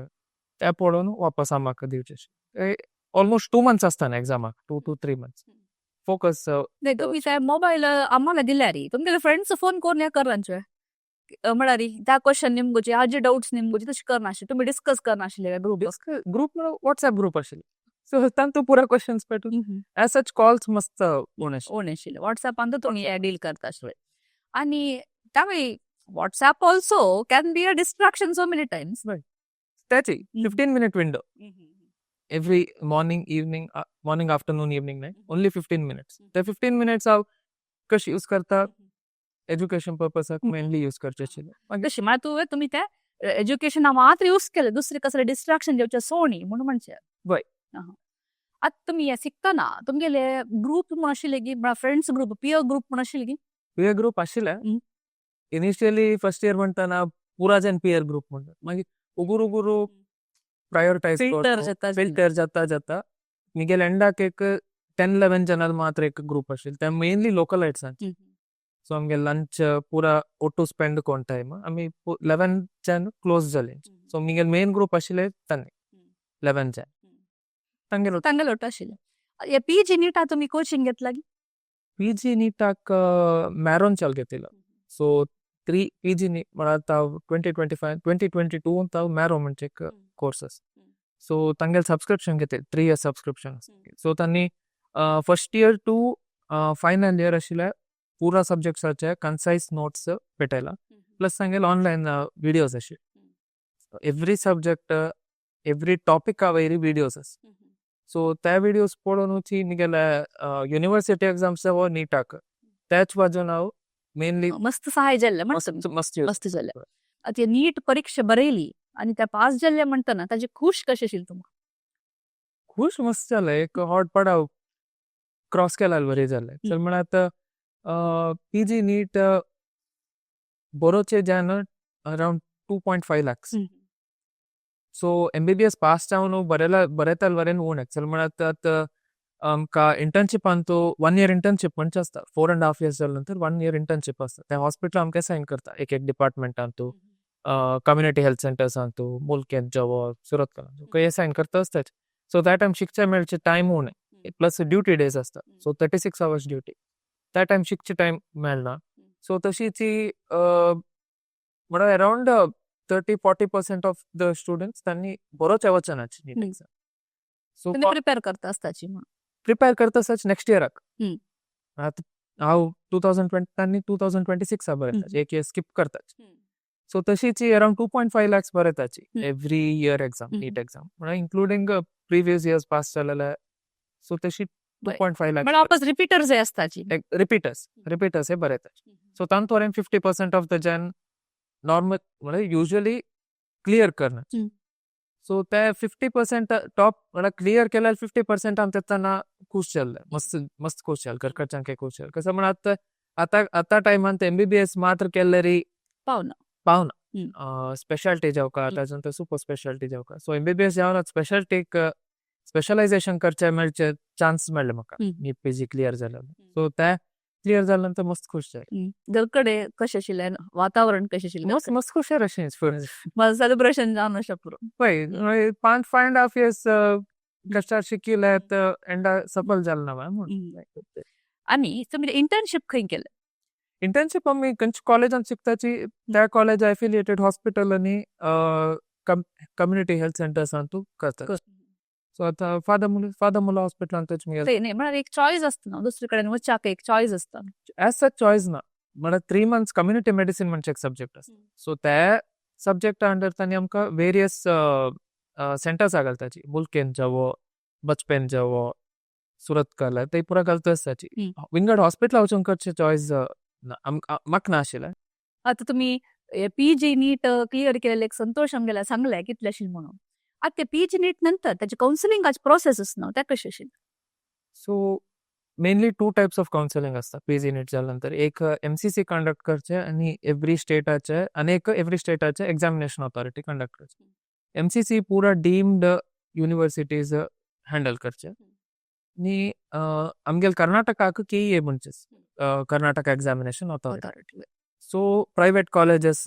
ते पळोवन वापस आम्हाक दिवचें आशिल्लें. ऑलमोस्ट 2 मंथ्स आसतना एग्जामाक, 2 to 3 months focus. नाही, तुम्ही त्या मोबायल आम्हाला दिल्यार तुमगेले फ्रेंड्स फोन करून हे करनाचे, म्हळ्यार त्या क्वेश्चन निमगुचे, हाजे डाउट्स निमगुचे, तशें करनाशिल्ले? तुमी डिस्कस करनाशिल्ले group? Group, WhatsApp group आशिल्ले, सो तांतू पुरा क्वेश्चन्स पेटून. एज सच कॉल्स मस्त उणें. उणें आशिल्ले. वॉट्सॅपान तुमी डील करता आशिल्ले. आनी त्यावेळी WhatsApp also can be a distraction so many times. त्याची 15 minute window every morning, evening, morning, afternoon, evening, night, only 15 minutes. ते 15 मिनिट्स हांव कशी यूज करता, एज्युकेशन पर्पसाक मेनली यूज करचे आशिल्ले. मागीर तशी म्हळ्यार तुवें तुमी ते एज्युकेशना मात्र यूज केले, दुसरे कसले डिस्ट्रॅक्शन घेवचे सोणी म्हणून म्हणचे. वय. आतां तुमी हें शिकतना तुमगेले ग्रुप म्हूण आशिल्ले की, फ्रेंड्स ग्रुप, पियर ग्रुप म्हूण आशिल्ले की? पियर ग्रुप आशिल्ले. इनिशियली फर्स्ट इयर म्हणताना पुरा जन पियर ग्रुप म्हणटा, मागीर उगुर उगुरू प्रायोरिटायज फिल्टर जाता. फिल्टर जाता जाता मिगेल एंडाक एक 10-11 जनाल मात्र एक ग्रुप आशिल्ले. ते मेनली लोकलाइट्स. सो आमगे लंच पुरा ओटू स्पेंड कोण टाइम आमी 11 जन क्लोज जाले. सो मिगेल मेन ग्रुप आशिल्ले तांणी 11 जन तांगेलो. तांगेलो आशिल्ले. हे पीजी नीटा तुमी कोचिंग घेतला की? पीजी नीटाक मॅरोन चाल घेतिला. सो 3 पीजी नी म्हळ्यार ताव 2025, 2022 ताव मॅरो म्हणजे एक कोर्स आसा. सो तांगेल सबस्क्रिप्शन घेतले, 3 इयर सबस्क्रिप्शन. सो तांणी first year to final year आशिल्ले पुरा सब्जेक्ट्साचे कन्सायज नोट्स भेटयला, प्लस तांगेल ऑनलायन विडियोज आशिल्ले. एवरी सब्जेक्ट, एवरी टॉपिका वयरी विडियोज आसा. सो त्या विडियोज पळोवनूच मिगेले युनिवर्सिटी एग्जाम्स हो नीटाक त्याच बाजून हांव मेनली मस्त सहाय जाल्ले म्हणटा. मस्त मस्त. मस्त जाल्ले. आतां नीट परीक्षा बरयली आनी त्या पास जाल्ले म्हणटना ताजे खूश कशें आशिल्लें तुमकां? खुश मस्त जालें. एक हॉट पडाव क्रॉस केल्यार बरें जालें. चल म्हण आतां पीजी नीट बरोचे जान अरावंड 2.5 लॅक्स. सो एमबीबीएस पास जावन बरेला बरेताल वरेन उणें. चल म्हण आतां आमकां इंटर्नशिप अंतू वन इयर इंटर्नशिप म्हणचे आसता. 4.5 इयर्स जाल्या नंतर वन इयर इंटर्नशिप आसता. ते हॉस्पिटल आमकां असायन करता एक एक डिपार्टमेंटांतू, कम्युनिटी हेल्थ सेंटर्सांतू, मुल्केंत जावो, सुरतकलांत खंय असायन करता आसताच. सो त्या टायम शिकचे मेळचे टायम उणें, प्लस ड्युटी डेज आसता. सो 36 आवर्स ड्युटी, त्या टायम शिकचे टायम मेळना. सो तशी ती म्हणल्यार around 30-40% of the students तांणी बरोच वचनाची नीट एग्जाम. सो तुमी प्रिपेर करता आसताची म्हणून. प्रिपेर करता सच नेक्स्ट इयराक. आतां हांव 2020, तांणी 2026 बरयता, एक इयर स्किप करताच. सो तशीच अरावंड 2.5 लॅक्स बरयताची every year exam, NEET exam म्हणल्यार इन्क्लुडींग प्रिवियस इयर्स पास जालेले. सो तशी 2.5 लॅक्स. म्हळ्यार वापस रिपीटर्स आसताची. रिपीटर्स, रिपीटर्स हे बरयतात. सो तांतून 50% ऑफ the जन नॉर्मल म्हणजे युजली क्लियर करना. सो ते 50% टॉप म्हळ्यार क्लियर केल्यार 50% आमचे तेन्ना खुश जाल्ले, मस्त मस्त खुश जाले, घरकडच्यांक खुश जाले. कसं म्हण आतां आतां आतां टायमान एमबीबीएस मात्र केल्ले पावना. पावना. स्पेशालिटी जावका, ताजे नंतर सुपर स्पेशालिटी जावका. सो एमबीबीएस जावन स्पेशालिटीक स्पेशलायझेशन करचे मेळचे चान्स मेळ्ळे म्हाका नीट पीजी क्लियर जाल्यार. सो ते क्लियर जाल्या नंतर मस्त खुश जाले. घरकडे कशें आशिल्लें वातावरण, कशें आशिल्लें? मस्त मस्त खुश अशें. सेलिब्रेशन जावन अशें पुरो. पळय, 5, 5.5 इयर्स कश्टार शिकिल्ले, एंडा सफल जालें ना म्हणून. आनी तुमी इंटर्नशीप खंय केलें? इंटर्नशीप आमी खंयच्या कॉलेजान शिकताची त्या कॉलेज एफिलिएटेड हॉस्पिटल आनी कम्युनिटी हेल्थ सेंटर्सांतू करतात. सो आतां फादर मुला हॉस्पिटलांत ते न्ही, म्हळ्यार एक चॉयस आसता न्हू, दुसरे कडेन वच्याक एक चॉयस आसता. एज सच चॉयस ना. म्हळ्यार 3 मंथ्स कम्युनिटी मेडिसीन म्हणचे एक सब्जेक्ट आसता. सो त्या सब्जेक्टा अंडर तांणी आमकां वेरियस सेंटर्स घालताची. मुल्केन जावो, बचपेन जावो, सुरतकल, ते पुरा घालता आसताची. विंगड हॉस्पिटल वचून करचे चॉयस म्हाका ना आशिल्लें. आतां तुमी पीजी नीट क्लियर केलेले एक संतोष आमगेल्या सांगले कितले आशिल्ले म्हणून. आतां ते पीजी नीट नंतर ताचे कावन्सिलिंगाचे प्रोसेस आसा न्हू, ते कशें आशिल्लें? So mainly two types of counselling आसता पीजी नीट जाल्या नंतर. एक एमसीसी कंडक्ट करचे आनी एवरी स्टेटाचे, आनी एक एवरी स्टेटाचे एग्जामिनेशन ऑथॉरिटी कंडक्ट करचे. एमसीसी पुरा डीम्ड युनिवर्सिटीज हँडल करचे आनी आमगेले कर्नाटकाक केईए म्हणचे, Karnataka examination authority. Authority. So private colleges,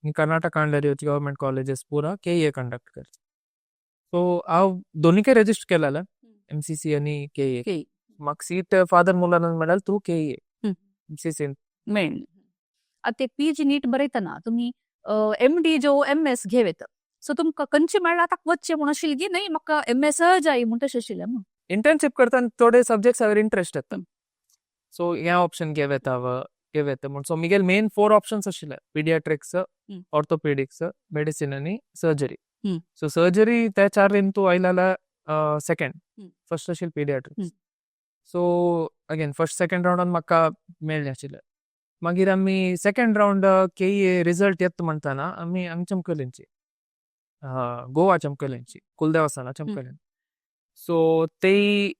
Karnataka under government colleges पुरा केईए कंडक्ट करचे. सो हांव दोनीकय रेजिस्टर केलेले, एमसीसी आनी केईए. केई. म्हाका सीट फादर मुलान मेळ्ळें थ्रू केईए, एमसीसी मेळ्ळें. आतां ते पीजी नीट बरयतना तुमी एमडी जो एमएस घेवेत, सो तुमकां खंयचे मेळ्ळा ताका वचचें म्हूण आशिल्लें की न्हय म्हाका एमएस जाय म्हूण तशें आशिल्लें म्हूण? इंटर्नशीप करतना थोडे सब्जेक्ट्स हांवें इंट्रस्ट येता, सो हे ऑप्शन घेव येता घेव येता म्हूण. So Miguel main four options आशिल्ले, पिडियाट्रिक्स, ऑर्थोपेडिक्स, मेडिसीन आनी सर्जरी. सो सर्जरी त्या चार तूं आयलेल्या सेकंड. फर्स्ट आशिल्लें पिडियाट्रिक्स. सो अगेन फर्स्ट सेकंड राउंडान म्हाका मेळ्ळें आशिल्लें. मागीर आमी सेकंड राउंड केईए रिजल्ट येता म्हणटना आमी हांगा चमकलेंची, गोवा चमकलेंची, कुलदेवस्थाना चमकलेन. सो तेय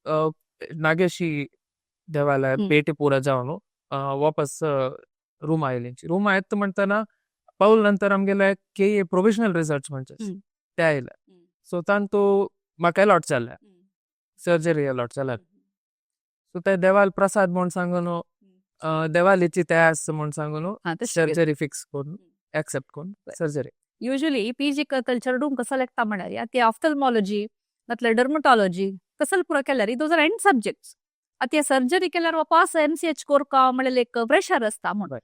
नागेशी देवालय पेटी पुरा जावन वापस रूम आयली. रूम आयत म्हणताना पावल नंतर आमगेले के ए प्रोविजनल रिजल्ट्स म्हणचे ते आयले. सो तांतू म्हाका अलॉट जाले, सर्जरी अलॉट जाल्या. सो ते देवाल प्रसाद म्हूण सांगून, देवालीची ते आस म्हूण सांगून सर्जरी फिक्स करून, एक्सेप्ट करून surgery. Usually PG culture room कसं लागता म्हळ्यार ते ऑफ्थल्मॉलॉजी नातल्यार डर्मटॉलॉजी कसल पुरा केल्यार, those are and subjects. आतां सर्जरी केल्यार वापस एमसीएच कोरका म्हळ्यार एक प्रेशर आसता म्हूण.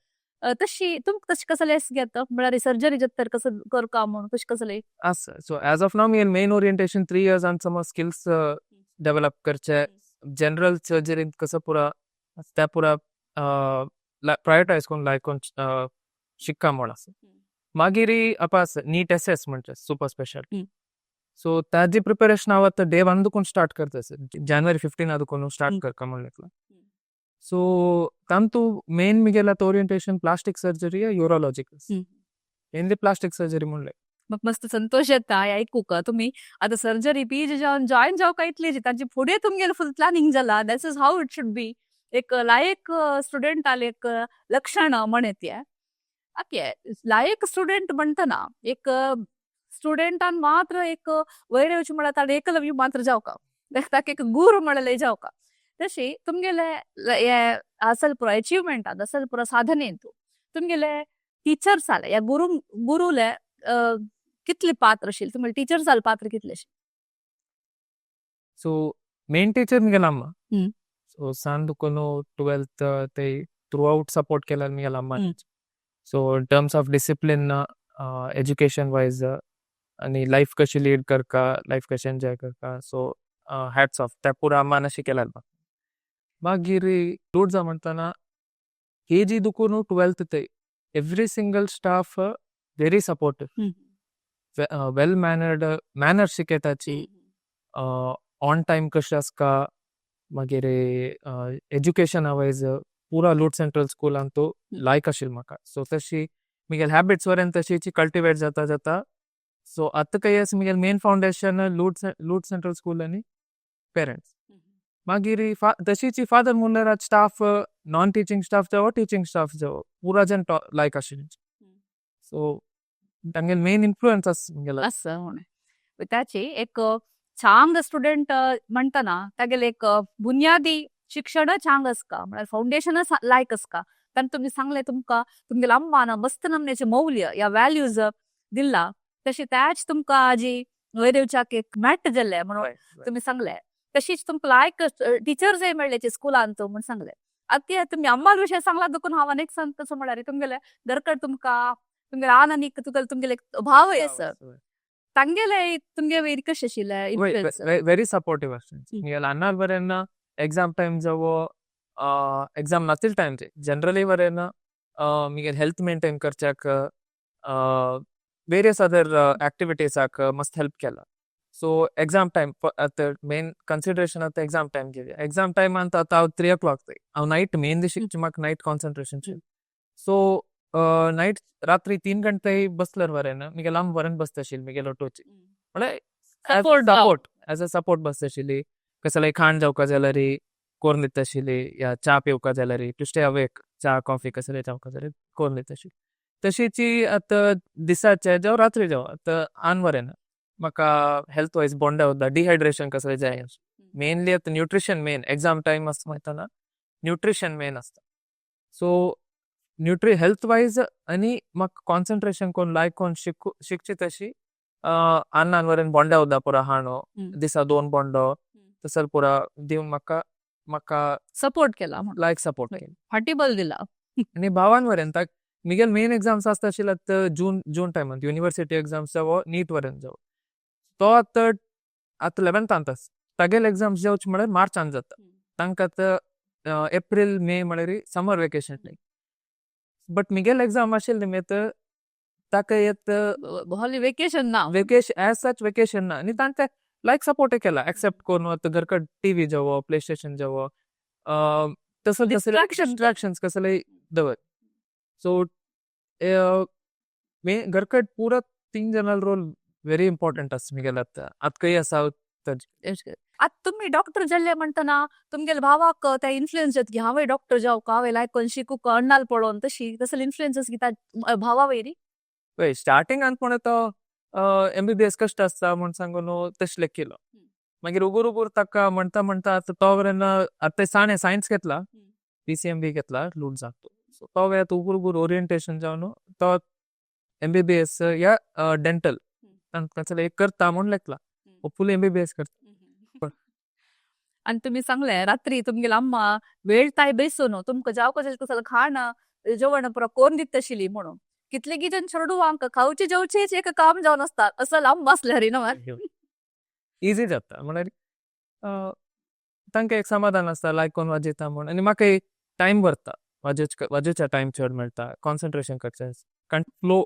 तशी तुमकां तशें कसलें घेता म्हळ्यार सर्जरी जाता कसं करका म्हूण तशें कसलें? आसा. सो एज ऑफ नाव मी मेन ओरिएंटेशन 3 इयर्स आन समज स्किल्स डेव्हलप करचे, जनरल सर्जरीन कसं पुरा त्या पुरा प्रायोरिटायज करून लायक करून शिक्का म्हूण आसा. मागीर अपास नीट एसएस म्हणचे सुपर स्पेशालिटी. सो ताजी प्रिपरेशन हांव आतां डे वन दुकून स्टार्ट करता, जानेवारी 15 दुकून स्टार्ट करका म्हणलें. सो तांतू मेन मिगेला orientation plastic surgery, urological, mainly plastic surgery म्हणले. मग मस्त संतोष येता हे ऐकूक. तुम्ही आता सर्जरी पीजी जावन जॉईन जावका इतली तांची फुडें तुमगेले फुल प्लॅनिंग जाला. That's is how it should be. एक लायक स्टुडंट आले एक लक्षण म्हणत. ओके, लायक स्टुडंट म्हणतना एक स्टुडंटान मात्र एक वयर येवचे म्हळ्यार ताणें एकलव्य मात्र जावका, ताका एक गुरू म्हणले जावका. तशी तुमगेले हे असल पुरा अचिव्हमेंट असल पुरा साधनेंतु तुमगेले टीचर्स आले या गुरु, गुरुले कितले पात्र आशिल्ले? तुमगेले टीचर्स आले पात्र कितले? सो मेन टीचर मिगेला अम्मा. सो सान दुकोनो 12th ते थ्रू आउट सपोर्ट केला मिगेला अम्मा. So in terms of discipline, education wise आणि लाईफ कशी लीड करका, लाईफ कशी एन्जॉय करका, सो हॅट्स ऑफ, त्या पुरा अम्मान अशी केला. मागीर लूर्ड्सा म्हणताना केजी दुकून 12th ते every single staff very supportive, well mannered, manner शिकयताची, on time कशें आसका. मागीर एज्युकेशन वायज पुरा लूर्ड सेंट्रल स्कूलान तो लायक आशिल्लो म्हाका. सो तशी मिगेल हॅबिट्स वरेन तशीची कल्टिवेट जाता जाता. सो आतां काय Miguel main foundation Lourdes central school आनी पेरंट्स. मागीर तशीची फादर म्हणल्यार स्टाफ, नॉन टिचींग स्टाफ जावो, टिचींग स्टाफ जावो, पुरा जन लायक आशिल्ले. सो तांगेल मेन इन्फ्लुएन्स आसा मिगेला. असं म्हणून त्याची एक चांग स्टुडंट म्हणताना तागेले एक बुनियादी शिक्षण चांग आसका, म्हळ्यार फाउंडेशनच लायक आसका. तांणी तुमी सांगले तुमकां तुमगेले अम्मान मस्त नमनेचे मौल्य या व्हॅल्यूज दिला, तशी त्याच तुमकां आजी वयर येवच्याक एक मॅट जाल्ले म्हणून तुमी सांगले. तशीच तुमकां लायक टिचर्सय मेळ्ळे स्कुलांत म्हूण सांगले. आतां तुमी अम्माल विशय सांगला देखून हांव आनीक सांग तसो म्हळ्यार तुमगेले घरकड तुमकां तुमगेले आन आनीक तुका तुमगेले भाव आसा, तांगेले तुमगे वयर कशें आशिल्लें influence? व्हेरी सपोर्टीव आसता मिगेल अण्णा. बरें, एग्जाम टायम जावो, एग्जाम नातील टायम, जनरली बरें मिगेल हेल्थ मेंटेन करच्याक, वेरियस अदर ऍक्टिविटीजाक मस्त हेल्प केला. सो एग्जाम टायम आतां मेन कन्सिडरेशन, आतां एग्जाम टायम घेवया. एग्जाम टायम आतां हांव 3 ओ क्लॉक हांव नायट मेनली शिकचे, म्हाका नायट कॉन्सन्ट्रेशन. सो नायट रात्री 3 गंटे बसल्यार बरें ना, मिगेल अम्मा बरें बसता आशिल्ली मिगेल ऑटोची, म्हळ्यार support. Support, as a support बसता आशिल्ली. कसलेय खाण जावका जाल्यार करून दिता आशिल्ली, या च्या पिवका जाल्यार, टू स्टे अवेक च्या कॉफी कसलेय जावका जाल्यार करून दिता आशिल्ली. तशीची आतां दिसाचे जावं रात्री जावं, आतां आन बरें ना म्हाका हेल्थ वायज बोंडा उरता, डिहायड्रेशन कसलें जाय. मेनली आतां न्यूट्रिशन मेन, एग्जाम टायम आसता म्हणतना न्यूट्रिशन मेन आसता. सो हेल्थ वायज आनी म्हाका कॉन्सन्ट्रेशन कोन्न लायक कोन्न शिकू शिकची तशी अन्नान वरेन बोंडा उरता पुरा हाणो, दिसा दोन बोंडो तसो पुरा दिवन म्हाका म्हाका सपोर्ट केला म्हणून. लायक सपोर्ट केला. फाटीबल दिला. आनी भावान वरेन ताक मिगेल मेन एग्जाम्स आसता आशिल्ले आतां जून जून टायमान, युनिवर्सिटी एग्जाम्स जावो, नीट वरेन जावो. तो आतां आतां 11थांत आसा. तागेले एग्जाम्स जावचे म्हळ्यार मार्चान जाता. तांकां आतां एप्रील मे म्हळ्यार summer vacation. But Miguel exam आशिल्ले निमित्त ताका येत हॉली वेकेशन ना. वेकेशन, एज सच वेकेशन ना. आनी तांकां लायक सपोर्ट केला, एक्सेप्ट करून आतां घरकड टीव्ही जावो, प्ले स्टेशन जावो, तसो Distraction. Distractions कसले दवर. सो मे घरकड पुरा तीन जणां रोल व्हेरी इम्पॉर्टंट आसा मिगेल. आतां आतां खंय आसा. आतां तुमी डॉक्टर जाल्ले म्हणटना तुमगेले भावाक त्या इन्फ्लुएन्स येता की हांवें डॉक्टर जावका, हांवें लायकोन शिकूक अण्णाल पळोवन, तशी तसले इन्फ्लुएन्सीस कित्या भावा वयरी? वय, स्टार्टिंगान पूण तो एमबीबीएस कश्ट आसता म्हूण सांगून तशें लेखिलो. मागीर उगूर उगूर ताका म्हणटा म्हणटा आतां तो मेरेन आतां साणे सायन्स घेतला, पीसीएमबी घेतला लुडजाक. सो तो वेळ आतां उगूर उगूर ओरिएंटेशन जावन तो एमबीबीएस या डेंटल तांकां एक करता म्हूण लेखला. होपफुली एमबीबीएस करता. आनी तुमी सांगले रात्री तुमगेली अम्मा वेळ ताय बेसून तुमकां जावका जाल्यार कसलें खाण जेवण पुरो कोरून दिता आशिल्ली म्हणून. कितले जण चेडवांक खावचे जेवचेच एक काम जावन आसता, असो लांब आसल्यार न्हू? इजी जाता म्हळ्यार तांकां एक समाधान आसता लायक कोन वाजयता म्हूण. आनी म्हाका टायम व्हरता वाजोवच्या, टायम चड मेळटा कॉन्सन्ट्रेशन करचें, कारण फ्लो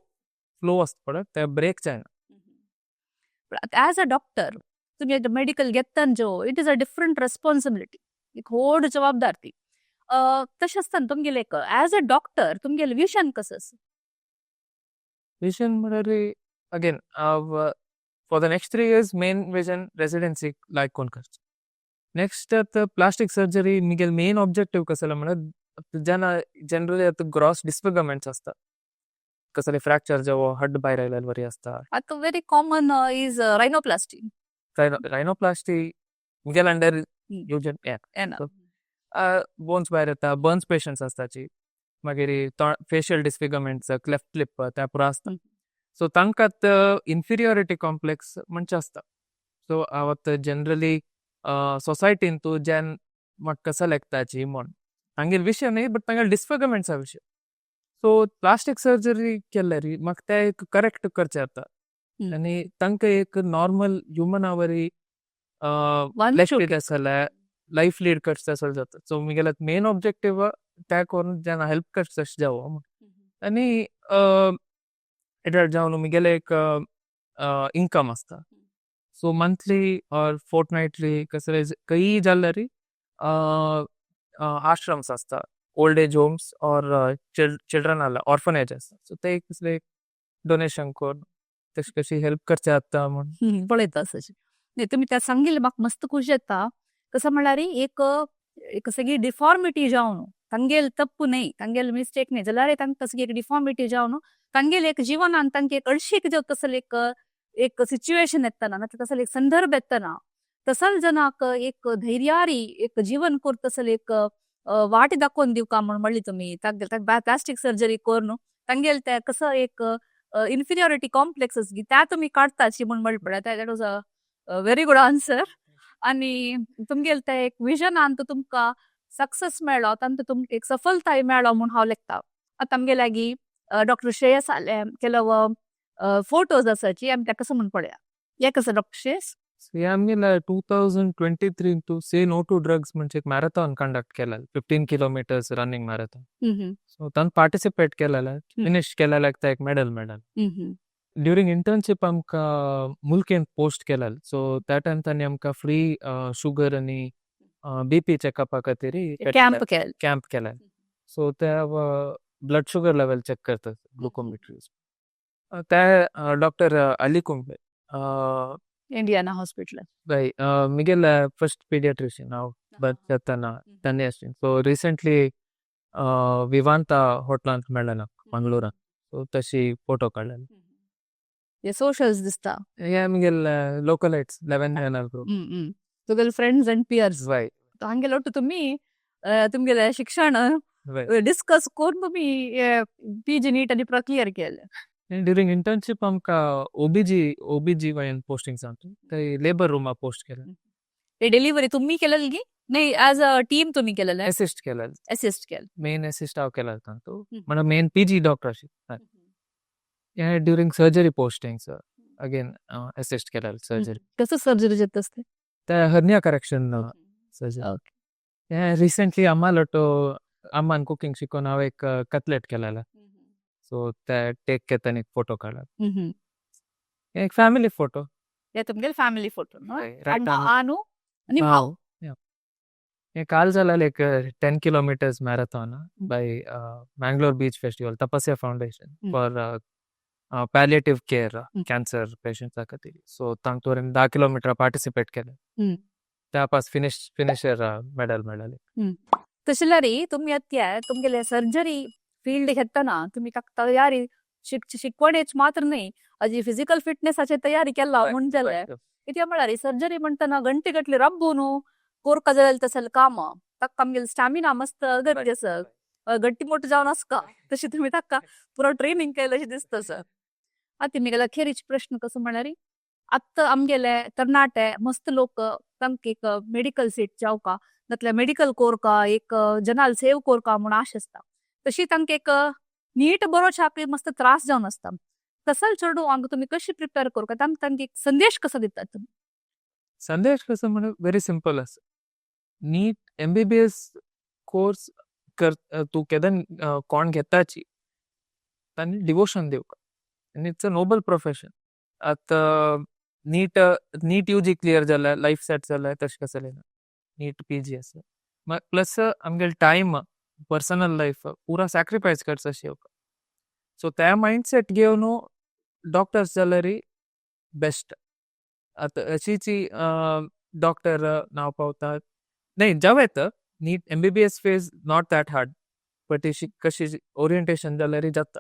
फ्लो आसता पळय, ते ब्रेक जायना. ॲज अ डॉक्टर तुमी मेडिकल घेतना जो it is a different responsibility, एक व्हड जबाबदार ती. तशें आसतना तुमगेलें एक ॲज अ डॉक्टर तुमगेलें विजन कसं आसा? विजन म्हळ्यार अगेन हांव for the next 3 years main vision residency लायक कोन करचें. नेक्स्ट आतां plastic surgery Miguel main objective कसलो म्हळ्यार जेन्ना जनरली आतां ग्रॉस डिसफिगरमेंट्स आसता, कसले फ्रॅक्चर जावो, हड्ड भायर आयलेले वरी आसता. आतां very common is rhinoplasty. Rhinoplasty मुगेल अंडर युजन येना. बोन्स भायर येता, बर्न्स पेशंट्स आसताची, मागीर फेशियल डिसफिगरमेंट्स, क्लेफ्ट लिप त्या पुरो आसता. सो तांकां इन्फिरियोरिटी कॉम्प्लेक्स म्हणचे आसता. सो हांव आतां जनरली सोसायटीन तूं जेन म्हाका कसो लेखताची म्हूण तांगेले विशय न्ही, बट तांगेले डिसफिगरमेंट्सा विशय. सो प्लास्टीक सर्जरी केल्यार म्हाका ते एक करेक्ट करचें जाता आनी तांकां एक नॉर्मल ह्युमना वरी वांचूंक आसल्यार लायफ लीड करचें तसो जाता. सो मुगेले मेन ऑब्जेक्टिव्ह त्या करून जेन्ना हेल्प करचें तशें जावो. आनी रिटायर्ड जावन मुगेले एक इनकम आसता. सो मंथली ऑर फोर्टनाइटली कसले खंयी जाल्यार आश्रम्स आसता, old age homes or children orphanage आसता, सो ते कसले डोनेशन करून तशी कशी हेल्प करचे जाता म्हूण. पळयता तशें न्ही तुमी त्या सांगिल्लें म्हाका मस्त खुश जाता. कसं म्हणल्यार एक एक सगळी डिफॉर्मिटी जावन, तांगेल तप्पू न्ही, तांगेल मिस्टेक न्ही जाल्यार तांकां सगळी एक डिफॉर्मिटी जावन तांगेल एक जिवनान तांकां एक अळशीक जो कसले एक एक सिच्युएशन येतना, नातर तसले एक संदर्भ येतना, तसल जनाक एक धैर्यारी एक जीवन करता तसले एक वाट दाखोवन दिवका म्हूण म्हणली तुमी. प्लास्टीक सर्जरी करून तांगेल ते कसं एक इन्फिरियोरिटी कॉम्प्लेक्स त्या तुमी काडताची म्हूण म्हणली पळय, that was a very good answer. आनी तुमगेले ते एक विजनान तुमकां सक्सेस मेळ्ळो, तांतूं तुमकां एक सफलताय मेळ्ळो म्हूण हांव लेखता. आतां आमगे लागीं डॉक्टर श्रेयस आले, ಕೆಲವು फोटोज आसाची, आमी त्या कसं म्हूण पळया. हे कसं डॉक्टर श्रेयस? हे आमगेले 2023 to say no to drugs म्हणजे एक मॅरेथॉन कंडक्ट केलेलं, 15 kilometers running marathon. So तांत पार्टिसिपेट केलेले, फिनिश केलेले, एक मेडल मेळ्ळें. ड्युरींग इंटर्नशिप आमकां मुल्केन पोस्ट केलेलं. सो त्या टायम तांणी आमकां फ्री शुगर आनी बीपी चेकअपा खातीर कॅम्प केले. कॅम्प केले. सो ते ब्लड शुगर लेवल चेक करतात ग्लुकोमीटर यूज. ते doctor Ali Kumble. Indiana hospital. बाय मिगेल फर्स्ट पीडियाट्रिशियन हांव जाताना तांणी आशिल्लें. सो रिसेंटली विवांता हॉटलांत मेळ्ळें मंगळुरान, सो तशी फोटो काडलेले. हे सोशल्स दिसता. हे आमगेले लोकलाइट्स 11 जन ग्रुप. तुगेले फ्रेंड्स अँड पियर्स. वय. हांगेले ಒಟ್ಟು तुमी तुमगेले शिक्षण वय. डिस्कस करून तुमी पीजी नीट आनी क्लियर केले. ड्युरींग इंटर्नशिप आमकां ओबीजी वायन पोस्टिंग सांगता, ते लेबर रूमा पोस्ट केले. हे डिलिव्हरी तुम्ही केलेली की नाही, ॲज अ टीम तुम्ही केलेलं? असिस्ट केलेलं. असिस्ट केलं. मेन असिस्ट हांव केला तांतू, म्हणून मेन पीजी डॉक्टर आशिल्ले. हे during surgery postings again assist केलेलं सर्जरी. कसं सर्जरी जात असते? ते हर्निया करेक्शन सर्जरी. हे रिसेंटली अम्मालोटो अम्मान कुकिंग शिकून हांव एक कटलेट केलेलं. सो ते टेक घेताना एक फोटो काडला. एक फॅमिली फोटो. हे तुमगेले फॅमिली फोटो. अनु आणि भाऊ. हे काल जालेलं एक 10 kilometers marathon by Mangalore Beach Festival, Tapasya Foundation for palliative care cancer patients खातीर. सो तांतूर 10 किलोमीटर पार्टिसिपेट केले. त्या पास फिनिशर मेडल मेळ्ळें. तशें जाल्यार तुमी आतां तुमगेले सर्जरी फील्ड घेतना तुमी तयारी शिकवणेच मात्र न्हय, अजी फिजिकल फिटनेसाची तयारी केला म्हूण जालें. कित्याक म्हळ्यार सर्जरी म्हणटना गंटे गटले रब्बून कोरका जाल्यार तसले काम, ताका आमगेले स्टॅमिना मस्त अगत्य आसा, गट्टी मोठो जावन आसका. तशी तुमी ताका पुरो ट्रेनिंग केलें अशें दिसता सर. आतां म्हगेलो खेरीज प्रश्न कसो म्हळ्यार, आत्तां आमगेले तरणाटे मस्त लोक तांकां एक मेडिकल सीट जावका, नातल्यार मेडिकल कोरका, एक जनाल सेव कोरका म्हूण आश आसता. तशी तांकां एक नीट बरोवच्याक मस्त त्रास जावन आसता. तसल चेडवांक तुमी कशी प्रिपेर कोरका, तांकां तांकां एक संदेश कसो दितात तुमी? संदेश कसो म्हळ्यार व्हेरी सिंपल आसा. नीट एमबीबीएस कोर्स कर तूं केदन कोण घेताची तांणी डिवोशन दिवका आनी it's a noble profession. आतां नीट यूजी क्लियर जाल्यार लायफ सेट जाल्यार तशें कसलें ना. नीट पीजी आसा, प्लस आमगेले टायम, पर्सनल लायफ पुरा सॅक्रिफायस करचा येवका. सो त्या मायंडसेट घेवन डॉक्टर्स जाल्यार बेस्ट. आतां अशीची डॉक्टर नाव पावता नाही जावं येता. NEET MBBS phase not that hard, but कशी ओरिएंटेशन जाल्यार जाता.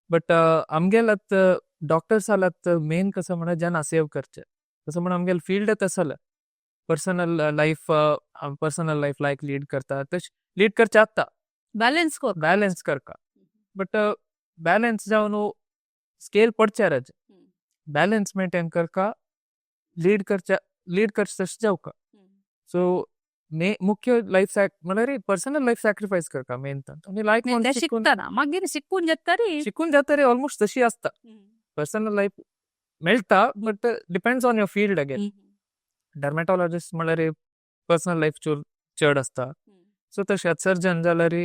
बट आमगेल आतां डॉक्टर्स आलात मेन कसं म्हणा जना सेव करचे. तसं म्हणून आमगेल फील्ड तसं पर्सनल लायफ लायक लीड करता, तशें लीड करचे आता. बॅलन्स कर. बॅलन्स करका, बट बॅलन्स जावन स्केल पडचे, बॅलन्स मेंटेन करका, लीड करचे तशें जावका. सो मे मुख्य लायफ सॅक म्हळ्यार पर्सनल लायफ सॅक्रिफायस करका मेन तर आनी लायक ते शिकतना मागीर शिकून जातरी. शिकून जातरी ऑलमोस्ट तशी आसता, पर्सनल लायफ मेळटा, but depends on your field again. Dermatologist म्हळ्यार पर्सनल लायफ चड चड आसता. सो तशें सर्जन जाल्यार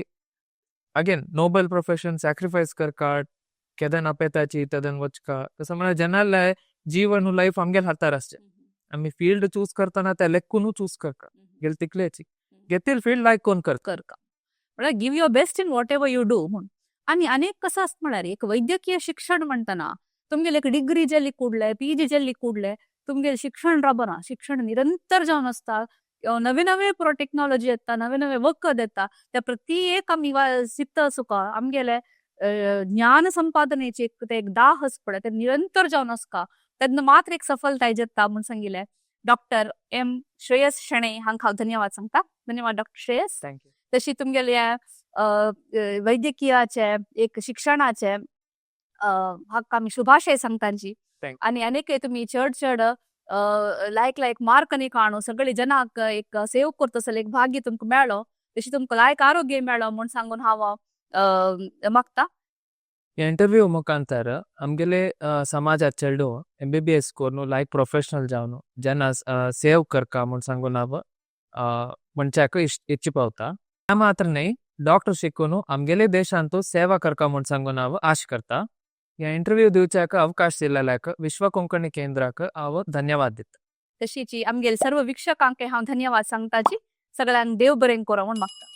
अगेन नोबल प्रोफेशन, सॅक्रिफायस करका, केदन अपेताची तेदन वचका. तसं म्हळ्यार जनाले जीवन लायफ आमगेल हातार आसचे. आमी फील्ड चूज करतना ते लेक्कून चूज करका गेल तिकलेची घेतील फील्ड लायक कोण करता. करका म्हळ्यार give your best in whatever you do म्हूण. आनी अनेक कसं आसता म्हळ्यार, एक वैद्यकीय शिक्षण म्हणटना तुमगेले एक डिग्री जाली कुडले, पीजी जाली कुडले, तुमगेले शिक्षण राबना. शिक्षण निरंतर जावन आसता. नवे नवे पुरो टेक्नॉलॉजी येता, नवे नवे वखद येता, त्या प्रति एक आमी शिकता सुका आमगेले ज्ञान संपादनेचे एक ते एक दाह पळय, ते निरंतर जावन आसता, तेन्ना मात्र एक सफलताय जाता म्हूण सांगिल्लें डॉक्टर एम श्रेयस शणै हांकां हांव धन्यवाद सांगता. धन्यवाद डॉक्टर श्रेयस. Thank you. तशी तुमगेल्या वैद्यकीयाचे एक शिक्षणाचे हाका आमी शुभाशय सांगतांची. Thank. आनी अनेक तुमी चड चड लायक लायक मार्क न्ही काणू सगळे जनाक एक सेव करतसले एक भाग्य तुमकां मेळ्ळो, तशी तुमकां लायक आरोग्य मेळ्ळो म्हूण सांगून हांव मागता. हे इंटरव्यू मुखांतर आमगेले समाजात चेडू एमबीबीएस कोरून लायक प्रोफेशनल जावन जेन्ना सेव करका म्हूण सांगून हांव मनशाक इच्छी पावता. मात्र न्हय, डॉक्टर शिकून आमगेले देशांतू सेवा करका म्हूण सांगून हांव आश करता. हे इंटरव्यू दिवच्याक अवकाश दिल्ल्याक विश्व कोंकणी केंद्राक हांव धन्यवाद दिता. तशीची आमगेले सर्व वीक्षकांक हांव धन्यवाद सांगताची. सगळ्यांक देव बरें करो म्हूण मागता.